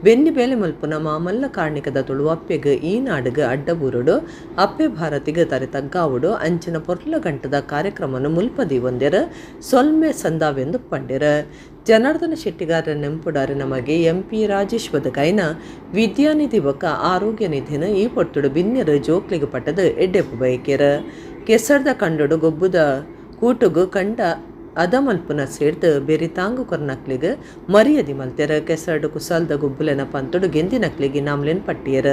ಬೆನ್ನಿ ಬೇಲೆ ಮಲ್ಪುನ ಮಾಮಲ್ಲ ಕಾರ್ಣಿಕದ ತುಳುವಪ್ಪೆಗ್ ಈ ನಾಡುಗ ಅಡ್ಡಬೂರುಡು ಅಪ್ಪೆ ಭಾರತಿಗೆ ತರೆ ತಗ್ಗಾವುಡು ಅಂಚಿನ ಪೊರ್ಲ ಗಂಟದ ಕಾರ್ಯಕ್ರಮನು ಮುಲ್ಪದಿ ಒಂದೆರ ಸೊಲ್ಮೆ ಸಂದಾವೆಂದು ಪಂಡೆರ. ಜನಾರ್ದನ ಶೆಟ್ಟಿಗಾರರ ನೆಂಪುಡಾರ ನಮಗೆ ಎಂಪಿ ರಾಜೇಶ್ ಬದಕೈನ ವಿದ್ಯಾನಿಧಿ ಬೊಕ್ಕ ಆರೋಗ್ಯ ನಿಧಿನ ಈ ಪೊರ್ತುಡು ಬಿನ್ನೆರು ಜೋಕ್ಲಿಗೆ ಪಟ್ಟದ ಎಡ್ಡೆಪ್ಪು ಬಯಕೆರ. ಕೆಸರ್ದ ಕಂಡುಡು ಗೊಬ್ಬುದ ಕೂಟುಗು ಕಂಡ ಅದಮಲ್ಪುನ ಸೇರ್ದು ಬೆರಿ ತಾಂಗು ಕೊರ್ನಕ್ಲಿಗ್ ಮರ್ಯಾದೆ ಮಲ್ತೆರ. ಕೆಸರ್ಡು ಕುಸಲ್ದ ಗುಬ್ಬುಲೆನ ಪಂತುಡು ಗೆಂದಿನಕ್ಲಿಗೆ ನಾಮ್ಲೆನ್ ಪಟ್ಟಿಯರ.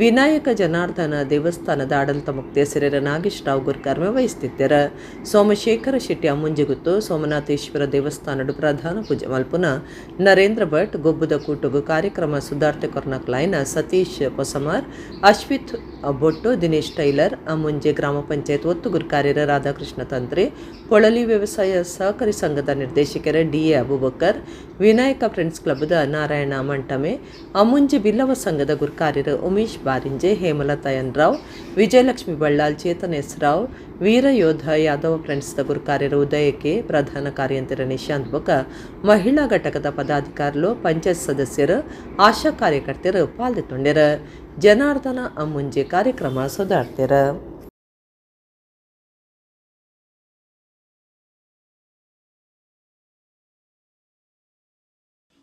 ವಿನಾಯಕ ಜನಾರ್ದನ ದೇವಸ್ಥಾನದ ಆಡಳಿತ ಮುಕ್ತೇಸರರ ನಾಗೇಶ್ ರಾವ್ ಗುರ್ಕರ್ಮೆ ವಹಿಸ್ತಿತ್ತೆರ. ಸೋಮಶೇಖರ ಶೆಟ್ಟಿ ಅಮ್ಮುಂಜಿಗುತ್ತು ಸೋಮನಾಥೇಶ್ವರ ದೇವಸ್ಥಾನದ ಪ್ರಧಾನ ಪೂಜೆ ಮಲ್ಪುನ ನರೇಂದ್ರ ಭಟ್ ಗೊಬ್ಬುದ ಕೂಟುಗು ಕಾರ್ಯಕ್ರಮ ಸುಧಾರ್ತೆ ಕೊರ್ನಕ್ಲಾಯ್ನ ಸತೀಶ್ ಪೊಸಮಾರ್, ಅಶ್ವಿತ್ ಬೊಟ್ಟು, ದಿನೇಶ್ ಟೈಲರ್, ಅಮ್ಮುಂಜೆ ಗ್ರಾಮ ಪಂಚಾಯತ್ ಒತ್ತು ಗುರ್ಕಾರ್ಯರ ರಾಧಾಕೃಷ್ಣ ತಂತ್ರಿ, ಪೊಳಲಿ ವ್ಯವಸಾಯ ಸಹಕಾರಿ ಸಂಘದ ನಿರ್ದೇಶಕರ ಡಿಎ ಅಬೂಬಕರ್, ವಿನಾಯಕ ಫ್ರೆಂಡ್ಸ್ ಕ್ಲಬ್ದ ನಾರಾಯಣ ಮಂಟಮೆ, ಅಮ್ಮುಂಜೆ ಬಿಲ್ಲವ ಸಂಘದ ಗುರ್ಕಾರ್ಯರು ಉಮೇಶ್ ಬಾರಿಂಜೆ, ಹೇಮಲತಾ ಎನ್ ರಾವ್, ವಿಜಯಲಕ್ಷ್ಮಿ ಬಳ್ಳಾಲ್, ಚೇತನ್ ಎಸ್ ರಾವ್, ವೀರಯೋಧ ಯಾದವ ಫ್ರೆಂಡ್ಸ್ದ ಗುರ್ಕಾರ್ಯರು ಉದಯಕ್ಕೆ, ಪ್ರಧಾನ ಕಾರ್ಯಂತರ ನಿಶಾಂತ್ ಬೊಕ, ಮಹಿಳಾ ಘಟಕದ ಪದಾಧಿಕಾರಿಗಳು, ಪಂಚಾಯತ್ ಸದಸ್ಯರು, ಆಶಾ ಕಾರ್ಯಕರ್ತರು ಪಾಲ್ಗೊಂಡರು. ಜನಾರ್ದನ ಅಮ್ಮುಂಜೆ ಕಾರ್ಯಕ್ರಮ ಸುಧಾರ್ತಿರ.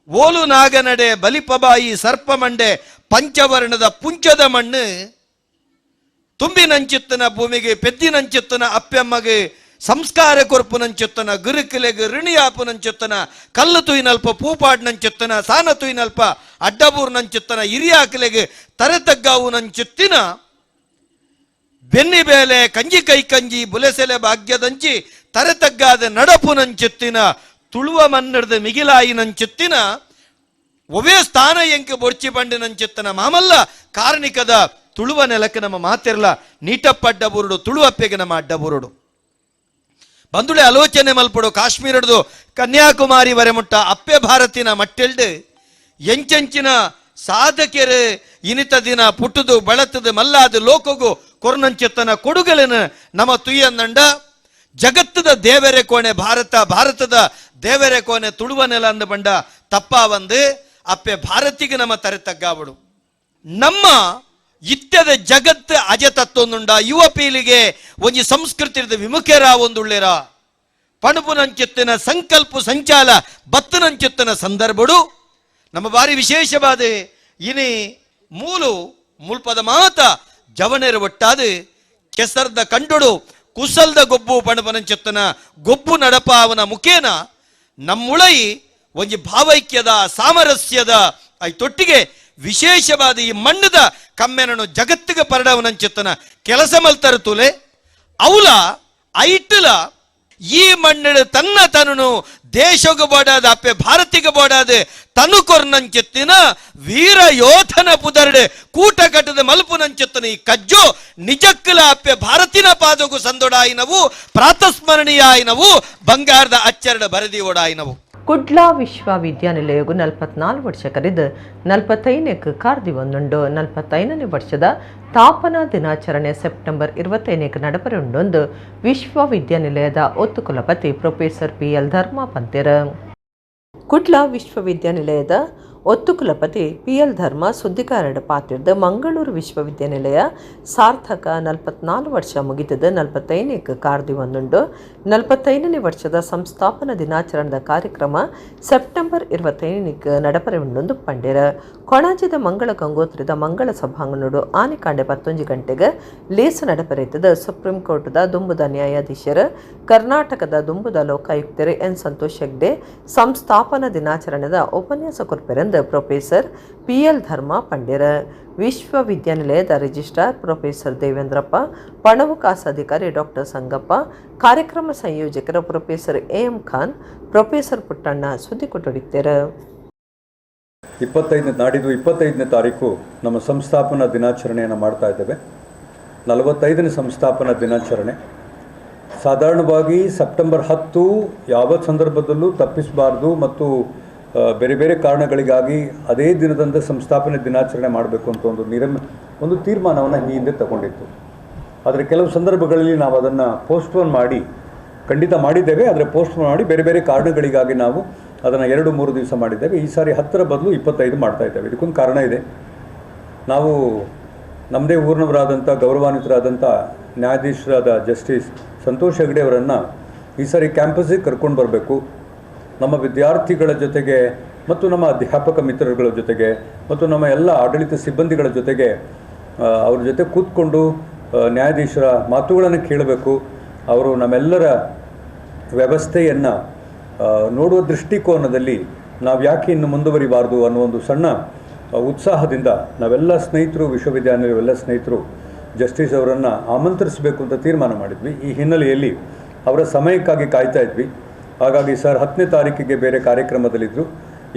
ಓಲು ನಾಗನಡೆ ಬಲಿಪಬಾಯಿ ಸರ್ಪಮಂಡೆ ಪಂಚವರ್ಣದ ಪುಂಚದ ಮಣ್ಣು ತುಂಬಿನಂಚಿತ್ತನ ಭೂಮಿಗೆ ಪೆದ್ದಿನಂಚಿತ್ತನ ಅಪ್ಪೆಮ್ಮಗೆ ಸಂಸ್ಕಾರ ಕೊರ್ಪುನಂಚಿತ್ತನ ಗುರುಕಿಲೆಗೆ ಋಣಿಯಾಪುನಂಚಿತ್ತನ ಕಲ್ಲು ತುಯಿನಲ್ಪ ಪೂಪಾಡ್ನಂಚಿತ್ತನ ಸಾನ ತುಯಿನಲ್ಪ ಅಡ್ಡಬೂರ್ನಂಚಿತ್ತನ ಹಿರಿಯಾಕಲೆಗೆ ತರೆತಗ್ಗಾವುನಂಚಿತ್ತಿನ ಬೆನ್ನಿ ಬೇಲೆ ಕಂಜಿ ಕೈ ಕಂಜಿ ಬುಲೆಸೆಲೆ ಭಾಗ್ಯದಂಚಿ ತರೆತಗ್ಗಾದ ನಡಪುನಂಚಿತ್ತಿನ ತುಳುವ ಮನ್ನಡ್ದ ಮಿಗಿಲಾಯಿನಂಚಿತ್ತಿನ ಒವೇ ಸ್ಥಾನ ಎಂಕ ಬೊರ್ಚಿ ಬಂಡಿನಂಚಿತ್ತನ ಮಾಮಲ್ಲ ಕಾರ್ಣಿಕದ ತುಳುವ ನೆಲಕ್ಕೆ ನಮ್ಮ ಮಾತಿರಲ ನೀಟಪ್ಪ ಅಡ್ಡ ಬುರುಡು ತುಳುವಪ್ಪೆಗೆ ನಮ್ಮ ಅಡ್ಡ ಬುರುಡು. ಬಂದುಳೆ ಆಲೋಚನೆ ಮಲ್ಪಡು ಕಾಶ್ಮೀರಡ್ದು ಕನ್ಯಾಕುಮಾರಿ ವರೆ ಮುಟ್ಟ ಅಪ್ಪೆ ಭಾರತಿನ ಮಟ್ಟೆಲ್ಡು ಎಂಚೆಂಚಿನ ಸಾಧಕರು ಇನಿತ ದಿನ ಪುಟ್ಟುದು ಬಳತದು ಮಲ್ಲಾದು ಲೋಕಗು ಕೊರ್ನಂಚಿತ್ತನ ಕೊಡುಗಲಿನ ನಮ್ಮ ತುಯ್ಯಂದಂಡ ಜಗತ್ತದ ದೇವರೆ ಕೋಣೆ ಭಾರತ, ಭಾರತದ ದೇವರೆ ಕೋಣೆ ತುಳುವ ನೆಲ ಅಂದ ಬಂಡ ತಪ್ಪ ಬಂದು ಅಪ್ಪೆ ಭಾರತಿಗೆ ನಮ್ಮ ತರೆ ತಗ್ಗಾವಡು. ನಮ್ಮ ಇತ್ಯದ ಜಗತ್ತು ಅಜತತ್ವೊಂದುಂಡ ಯುವ ಪೀಳಿಗೆ ಒಂಜಿ ಸಂಸ್ಕೃತಿ ವಿಮುಖರ ಒಂದುಳ್ಳೇರ ಪಣಪುನಂಚಿತ್ತಿನ ಸಂಕಲ್ಪ ಸಂಚಾಲ ಬತ್ತನಂಚಿತ್ತಿನ ಸಂದರ್ಭಡು ನಮ್ಮ ಬಾರಿ ವಿಶೇಷವಾದ ಇನಿ ಮೂಲು ಮುಲ್ಪದ ಮಾತ ಜವನೆರ ಒಟ್ಟಾದ ಕೆಸರ್ದ ಕಂಡುಡು ಕುಸಲ್ದ ಗೊಬ್ಬು ಪಣಪನಂಚಿತ್ತನ ಗೊಬ್ಬು ನಡಪ ಅವನ ಮುಖೇನ ನಮ್ಮುಳೈ ಒಂಜಿ ಭಾವೈಕ್ಯದ ಸಾಮರಸ್ಯದ I ತೊಟ್ಟಿಗೆ ವಿಶೇಷವಾದ ಈ ಮಣ್ಣದ ಕಮ್ಮೆನನು ಜಗತ್ತಿಗೆ ಪರಡವನಂಚಿತ್ತನ ಕೆಲಸ ಮಲ್ತರ ತುಲೆ ಅವಲ ಐಟಲ ಈ ಮಣ್ಣಿಡು ತನ್ನ ತನುನು ದೇಶಗ ಬೋಡಾದ ಅಪ್ಪೆ ಭಾರತಿಗೆ ಬೋಡಾದ ತನು ಕೊರ್ನಂಚೆತ್ತಿನ ವೀರ ಯೋಧನ ಪುದರ್ಡೆ ಕೂಟ ಕಟ್ಟದ ಮಲ್ಪುನಂಚೆತ್ತನ ಈ ಕಜ್ಜು ನಿಜಕ್ಕಲ ಅಪ್ಪೆ ಭಾರತಿನ ಪಾದಗು ಸಂದೊಡಾಯಿನವು, ಪ್ರಾತಸ್ಮರಣೀಯಾಯಿನವು, ಬಂಗಾರದ ಅಚ್ಚರಡ ಬರದಿ ಓಡಾಯಿನವು. ಕುಡ್ಲ ವಿಶ್ವವಿದ್ಯಾನಿಲಯವು 44 ವರ್ಷ ಕರೆದು 45ಕ್ಕೆ ಕಾರ್ದಿ ಒಂದುಂಡು. 45ನೇ ವರ್ಷದ ತಾಪನಾ ದಿನಾಚರಣೆ ಸೆಪ್ಟೆಂಬರ್ 25ಕ್ಕೆ ನಡಪರುಂಡೊಂದು ವಿಶ್ವವಿದ್ಯಾನಿಲಯದ ಒತ್ತು ಕುಲಪತಿ ಪ್ರೊಫೆಸರ್ ಪಿ.ಎಲ್. ಧರ್ಮ ಪಂತೆರ್. ಕುಡ್ಲ ವಿಶ್ವವಿದ್ಯಾನಿಲಯದ ಒತ್ತು ಕುಲಪತಿ ಪಿ.ಎಲ್. ಧರ್ಮ ಸುದ್ದಿಗಾರರ ಪಾತಿರ್ದ ಮಂಗಳೂರು ವಿಶ್ವವಿದ್ಯಾನಿಲಯ ಸಾರ್ಥಕ 44 ವರ್ಷ ಮುಗಿತದ 45ಕ್ಕೆ ಕಾರ್ದಿ ಒಂದುಂಡು. 45ನೇ ವರ್ಷದ ಸಂಸ್ಥಾಪನಾ ದಿನಾಚರಣೆದ ಕಾರ್ಯಕ್ರಮ ಸೆಪ್ಟೆಂಬರ್ 25ಕ್ಕೆ ನಡಪರೆ ಉಂಡೊಂದು ಪಂಡೇರ. ಕೊಣಾಜದ ಮಂಗಳ ಗಂಗೋತ್ರಿದ ಮಂಗಳ ಸಭಾಂಗಣೋಡು ಆನೆಕಾಂಡೆ 11 ಗಂಟೆಗೆ ಲೇಸು ನಡಪರೆತದ ಸುಪ್ರೀಂ ಕೋರ್ಟ್ದ ದುಂಬುದ ನ್ಯಾಯಾಧೀಶರು ಕರ್ನಾಟಕದ ದುಂಬುದ ಲೋಕಾಯುಕ್ತರು ಎನ್ ಸಂತೋಷ್ ಹೆಗ್ಡೆ ಸಂಸ್ಥಾಪನಾ ದಿನಾಚರಣೆದ ಉಪನ್ಯಾಸ ಕೊರ್ಪೆರೆಂದು ಪ್ರೊಫೆಸರ್ ಪಿ.ಎಲ್. ಧರ್ಮ ಪಂಡೇರ. ವಿಶ್ವವಿದ್ಯಾನಿಲಯದ ರಿಜಿಸ್ಟ್ರಾರ್ ಪ್ರೊಫೆಸರ್ ದೇವೇಂದ್ರಪ್ಪ, ಪಣವು ಕಾಸಾಧಿಕಾರಿ ಡಾಕ್ಟರ್ ಸಂಗಪ್ಪ, ಕಾರ್ಯಕ್ರಮ ಸಂಯೋಜಕರು professor A M. Khan, professor Puttanna ಸುದ್ದಿ ಕೊಟ್ಟೊಡಿತ್ತಾರೆ. 25ನೇ ನಾಡಿದ್ದು 25ನೇ ತಾರೀಕು ನಮ್ಮ ಸಂಸ್ಥಾಪನಾ ದಿನಾಚರಣೆಯನ್ನು ಮಾಡ್ತಾ ಇದ್ದೇವೆ. 45ನೇ ಸಂಸ್ಥಾಪನಾ ದಿನಾಚರಣೆ ಸಾಧಾರಣವಾಗಿ ಸೆಪ್ಟೆಂಬರ್ 10 ಯಾವ ಸಂದರ್ಭದಲ್ಲೂ ತಪ್ಪಿಸಬಾರ್ದು ಮತ್ತು ಬೇರೆ ಬೇರೆ ಕಾರಣಗಳಿಗಾಗಿ ಅದೇ ದಿನದಂದು ಸಂಸ್ಥಾಪನೆ ದಿನಾಚರಣೆ ಮಾಡಬೇಕು ಅಂತ ಒಂದು ತೀರ್ಮಾನವನ್ನು ಈ ಹಿಂದೆ ತಗೊಂಡಿತ್ತು. ಆದರೆ ಕೆಲವು ಸಂದರ್ಭಗಳಲ್ಲಿ ನಾವು ಅದನ್ನು ಪೋಸ್ಟ್ಪೋನ್ ಮಾಡಿ ಖಂಡಿತ ಮಾಡಿದ್ದೇವೆ. ಆದರೆ ಪೋಸ್ಟ್ಪೋನ್ ಮಾಡಿ ಬೇರೆ ಬೇರೆ ಕಾರಣಗಳಿಗಾಗಿ ನಾವು ಅದನ್ನು 2-3 ದಿವಸ ಮಾಡಿದ್ದೇವೆ. ಈ ಸಾರಿ 10ರ ಬದಲು 25 ಮಾಡ್ತಾ ಇದ್ದೇವೆ. ಇದಕ್ಕೊಂದು ಕಾರಣ ಇದೆ. ನಾವು ನಮ್ಮದೇ ಊರಿನವರಾದಂಥ ಗೌರವಾನ್ವಿತರಾದಂಥ ನ್ಯಾಯಾಧೀಶರಾದ ಜಸ್ಟಿಸ್ ಸಂತೋಷ್ ಹೆಗ್ಡೆ ಅವರನ್ನು ಈ ಸಾರಿ ಕ್ಯಾಂಪಸ್ಸಿಗೆ ಕರ್ಕೊಂಡು ಬರಬೇಕು. ನಮ್ಮ ವಿದ್ಯಾರ್ಥಿಗಳ ಜೊತೆಗೆ ಮತ್ತು ನಮ್ಮ ಅಧ್ಯಾಪಕ ಮಿತ್ರರುಗಳ ಜೊತೆಗೆ ಮತ್ತು ನಮ್ಮ ಎಲ್ಲ ಆಡಳಿತ ಸಿಬ್ಬಂದಿಗಳ ಜೊತೆಗೆ ಅವ್ರ ಜೊತೆ ಕೂತ್ಕೊಂಡು ನ್ಯಾಯಾಧೀಶರ ಮಾತುಗಳನ್ನು ಕೇಳಬೇಕು. ಅವರು ನಮ್ಮೆಲ್ಲರ ವ್ಯವಸ್ಥೆಯನ್ನು ನೋಡುವ ದೃಷ್ಟಿಕೋನದಲ್ಲಿ ನಾವು ಯಾಕೆ ಇನ್ನು ಮುಂದುವರಿಬಾರ್ದು ಅನ್ನೋ ಒಂದು ಸಣ್ಣ ಉತ್ಸಾಹದಿಂದ ನಾವೆಲ್ಲ ಸ್ನೇಹಿತರು, ವಿಶ್ವವಿದ್ಯಾನಿಲಯವೆಲ್ಲ ಸ್ನೇಹಿತರು ಜಸ್ಟಿಸ್ ಅವರನ್ನು ಆಮಂತ್ರಿಸಬೇಕು ಅಂತ ತೀರ್ಮಾನ ಮಾಡಿದ್ವಿ. ಈ ಹಿನ್ನೆಲೆಯಲ್ಲಿ ಅವರ ಸಮಯಕ್ಕಾಗಿ ಕಾಯ್ತಾ ಇದ್ವಿ. ಹಾಗಾಗಿ ಸರ್ 10ನೇ ತಾರೀಕಿಗೆ ಬೇರೆ ಕಾರ್ಯಕ್ರಮದಲ್ಲಿದ್ದರು.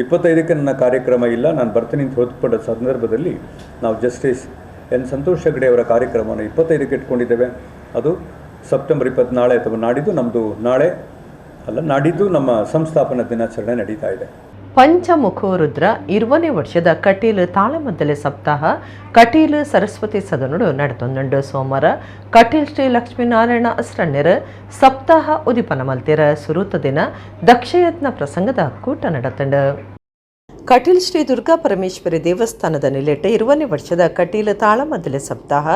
25ಕ್ಕೆ ನನ್ನ ಕಾರ್ಯಕ್ರಮ ಇಲ್ಲ, ನಾನು ಬರ್ತೀನಿ ಅಂತ ಹೊರತುಪಟ್ಟ ಸಂದರ್ಭದಲ್ಲಿ ನಾವು ಜಸ್ಟಿಸ್ ಎನ್ ಸಂತೋಷ್ ಹೆಗ್ಡೆ ಅವರ ಕಾರ್ಯಕ್ರಮವನ್ನು 25ಕ್ಕೆ ಇಟ್ಕೊಂಡಿದ್ದೇವೆ. ಅದು ಸೆಪ್ಟೆಂಬರ್ 20 ನಾಳೆ ಅಥವಾ ನಾಡಿದ್ದು, ನಮ್ಮದು ನಾಳೆ ಅಲ್ಲ ನಾಡಿದ್ದು ನಮ್ಮ ಸಂಸ್ಥಾಪನಾ ದಿನಾಚರಣೆ ನಡೀತಾ ಇದೆ. ಪಂಚಮುಖ ರುದ್ರ 20ನೇ ವರ್ಷದ ಕಟೀಲು ತಾಳಮದ್ದಲೆ ಸಪ್ತಾಹ ಕಟೀಲು ಸರಸ್ವತಿ ಸದನಡು ನಡೆತೊಂದುಂಡು. ಸೋಮವಾರ ಕಟೀಲ್ ಶ್ರೀ ಲಕ್ಷ್ಮೀನಾರಾಯಣ ಅಸ್ರಣ್ಯರ ಸಪ್ತಾಹ ಉದಿಪನ ಮಲ್ತಿರ. ಸುರೂತ ದಿನ ದಕ್ಷಯತ್ನ ಪ್ರಸಂಗದ ಕೂಟ ನಡೆತಂಡು. ಕಟೀಲ್ ಶ್ರೀ ದುರ್ಗಾ ಪರಮೇಶ್ವರಿ ದೇವಸ್ಥಾನದ ನಿಲೆಟ 20ನೇ ವರ್ಷದ ಕಟೀಲು ತಾಳಮದ್ದಲೆ ಸಪ್ತಾಹ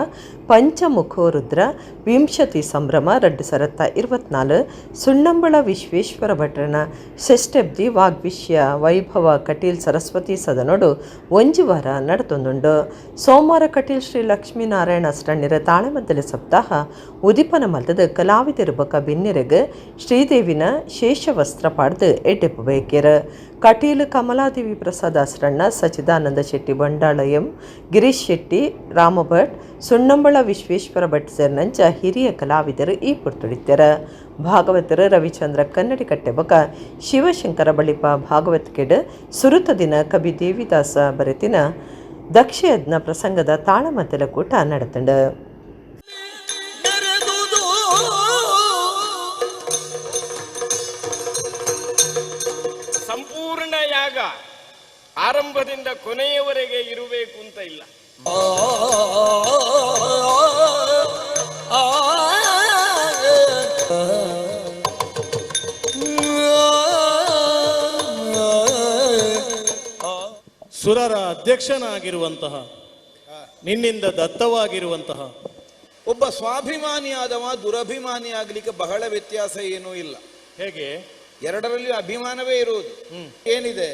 ಪಂಚಮುಖ ರುದ್ರ ವಿಂಶತಿ ಸಂಭ್ರಮ 2024 ಸುಣ್ಣಂಬಳ ವಿಶ್ವೇಶ್ವರ ಭಟ್ರನ ಷಷ್ಠಬ್ದಿ ವಾಗ್ವಿಷ್ಯ ವೈಭವ ಕಟೀಲ್ ಸರಸ್ವತಿ ಸದನೋಡು ಒಂಜಿ ವಾರ ನಡೆತೊಂದುಂಡು. ಸೋಮವಾರ ಕಟೀಲ್ ಶ್ರೀ ಲಕ್ಷ್ಮೀನಾರಾಯಣ ಅಸ್ರಣ್ಯರ ತಾಳಮದ್ದಲೆ ಸಪ್ತಾಹ ಉದಿಪನ ಮಲ್ತದ ಕಲಾವಿದರು ಬಕ ಬಿನ್ನೆರೆಗ್ ಶ್ರೀದೇವಿನ ಶೇಷವಸ್ತ್ರ ಪಾಡ್ದು ಎಡ್ಡೆಪ್ಪು ಬೇಕೆರ್. ಕಟೀಲು ಕಮಲಾದೇವಿ ಪ್ರಸಾದ್ ಅಸ್ರಣ್ಣ, ಸಚಿದಾನಂದ ಶೆಟ್ಟಿ ಬಂಡಾಳ ಎಂ, ಗಿರೀಶ್ ಶೆಟ್ಟಿ, ರಾಮಭಟ್, ಸುಣ್ಣಂಬಳ ವಿಶ್ವೇಶ್ವರ ಭಟ್ ಸೇರಿನಂಚ ಹಿರಿಯ ಕಲಾವಿದರು ಈ ಪುರ್ತುಡಿತ್ತರ. ಭಾಗವತರು ರವಿಚಂದ್ರ ಕನ್ನಡಿ ಕಟ್ಟೆಬಕ ಶಿವಶಂಕರ ಬಳಿಪ ಭಾಗವತ್ ಕೆಡ್ ಸುರುತ ದಿನ ಕವಿ ದೇವಿದಾಸ ಬರೆತಿನ ದಕ್ಷಯಜ್ಞ ಪ್ರಸಂಗದ ತಾಳಮದ್ದಲ ಕೂಟ ನಡೆತಂಡು. ಸಂಪೂರ್ಣ ಯಾಗ ಆರಂಭದಿಂದ ಕೊನೆಯವರೆಗೆ ಇರಬೇಕು ಅಂತ ಇಲ್ಲ. ಸುರರ ಅಧ್ಯಕ್ಷನಾಗಿರುವಂತಹ ನಿನ್ನಿಂದ ದತ್ತವಾಗಿರುವಂತಹ ಒಬ್ಬ ಸ್ವಾಭಿಮಾನಿಯಾದವ ದುರಭಿಮಾನಿ ಆಗಲಿಕ್ಕೆ ಬಹಳ ವ್ಯತ್ಯಾಸ ಏನೂ ಇಲ್ಲ. ಹೇಗೆ? ಎರಡರಲ್ಲಿಯೂ ಅಭಿಮಾನವೇ ಇರುವುದು. ಏನಿದೆ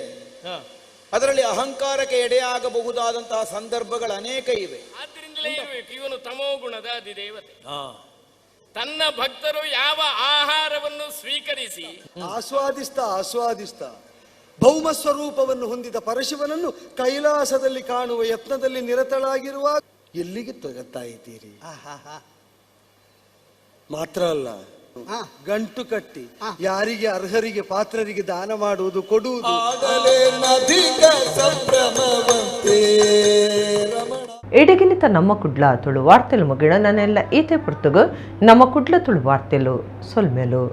ಅದರಲ್ಲಿ ಅಹಂಕಾರಕ್ಕೆ ಎಡೆಯಾಗಬಹುದಾದಂತಹ ಸಂದರ್ಭಗಳು ಅನೇಕ ಇವೆ. ಆದ್ರಿಂದಲೇ ಇರಬೇಕು. ಇವನು ತಮೋ ಗುಣದ ಅಧಿದೇವತೆ. ತನ್ನ ಭಕ್ತರು ಯಾವ ಆಹಾರವನ್ನು ಸ್ವೀಕರಿಸಿ ಆಸ್ವಾದಿಸ್ತಾ ಆಸ್ವಾದಿಸ್ತಾ ಭೌಮ ಸ್ವರೂಪವನ್ನು ಹೊಂದಿದ ಪರಶಿವನನ್ನು ಕೈಲಾಸದಲ್ಲಿ ಕಾಣುವ ಯತ್ನದಲ್ಲಿ ನಿರತಳಾಗಿರುವ ಎಲ್ಲಿಗೆ ತೊಗತ್ತಾ ಇದ್ದೀರಿ? ಮಾತ್ರ ಅಲ್ಲ, ಗಂಟು ಕಟ್ಟಿ ಯಾರಿಗೆ ಅರ್ಹರಿಗೆ ಪಾತ್ರರಿಗೆ ದಾನ ಮಾಡುವುದು, ಕೊಡುವುದು. ಎಡಗಿನಿತ ನಮ್ಮ ಕುಡ್ಲ ತುಳು ವಾರ್ತೆಲು ಮುಗಿಣ ನನ್ನೆಲ್ಲ ಈತೆ ಪುರ್ತುಗು ನಮ್ಮ ಕುಡ್ಲ ತುಳು ವಾರ್ತೆಲು ಸೊಲ್ಮೆಲು.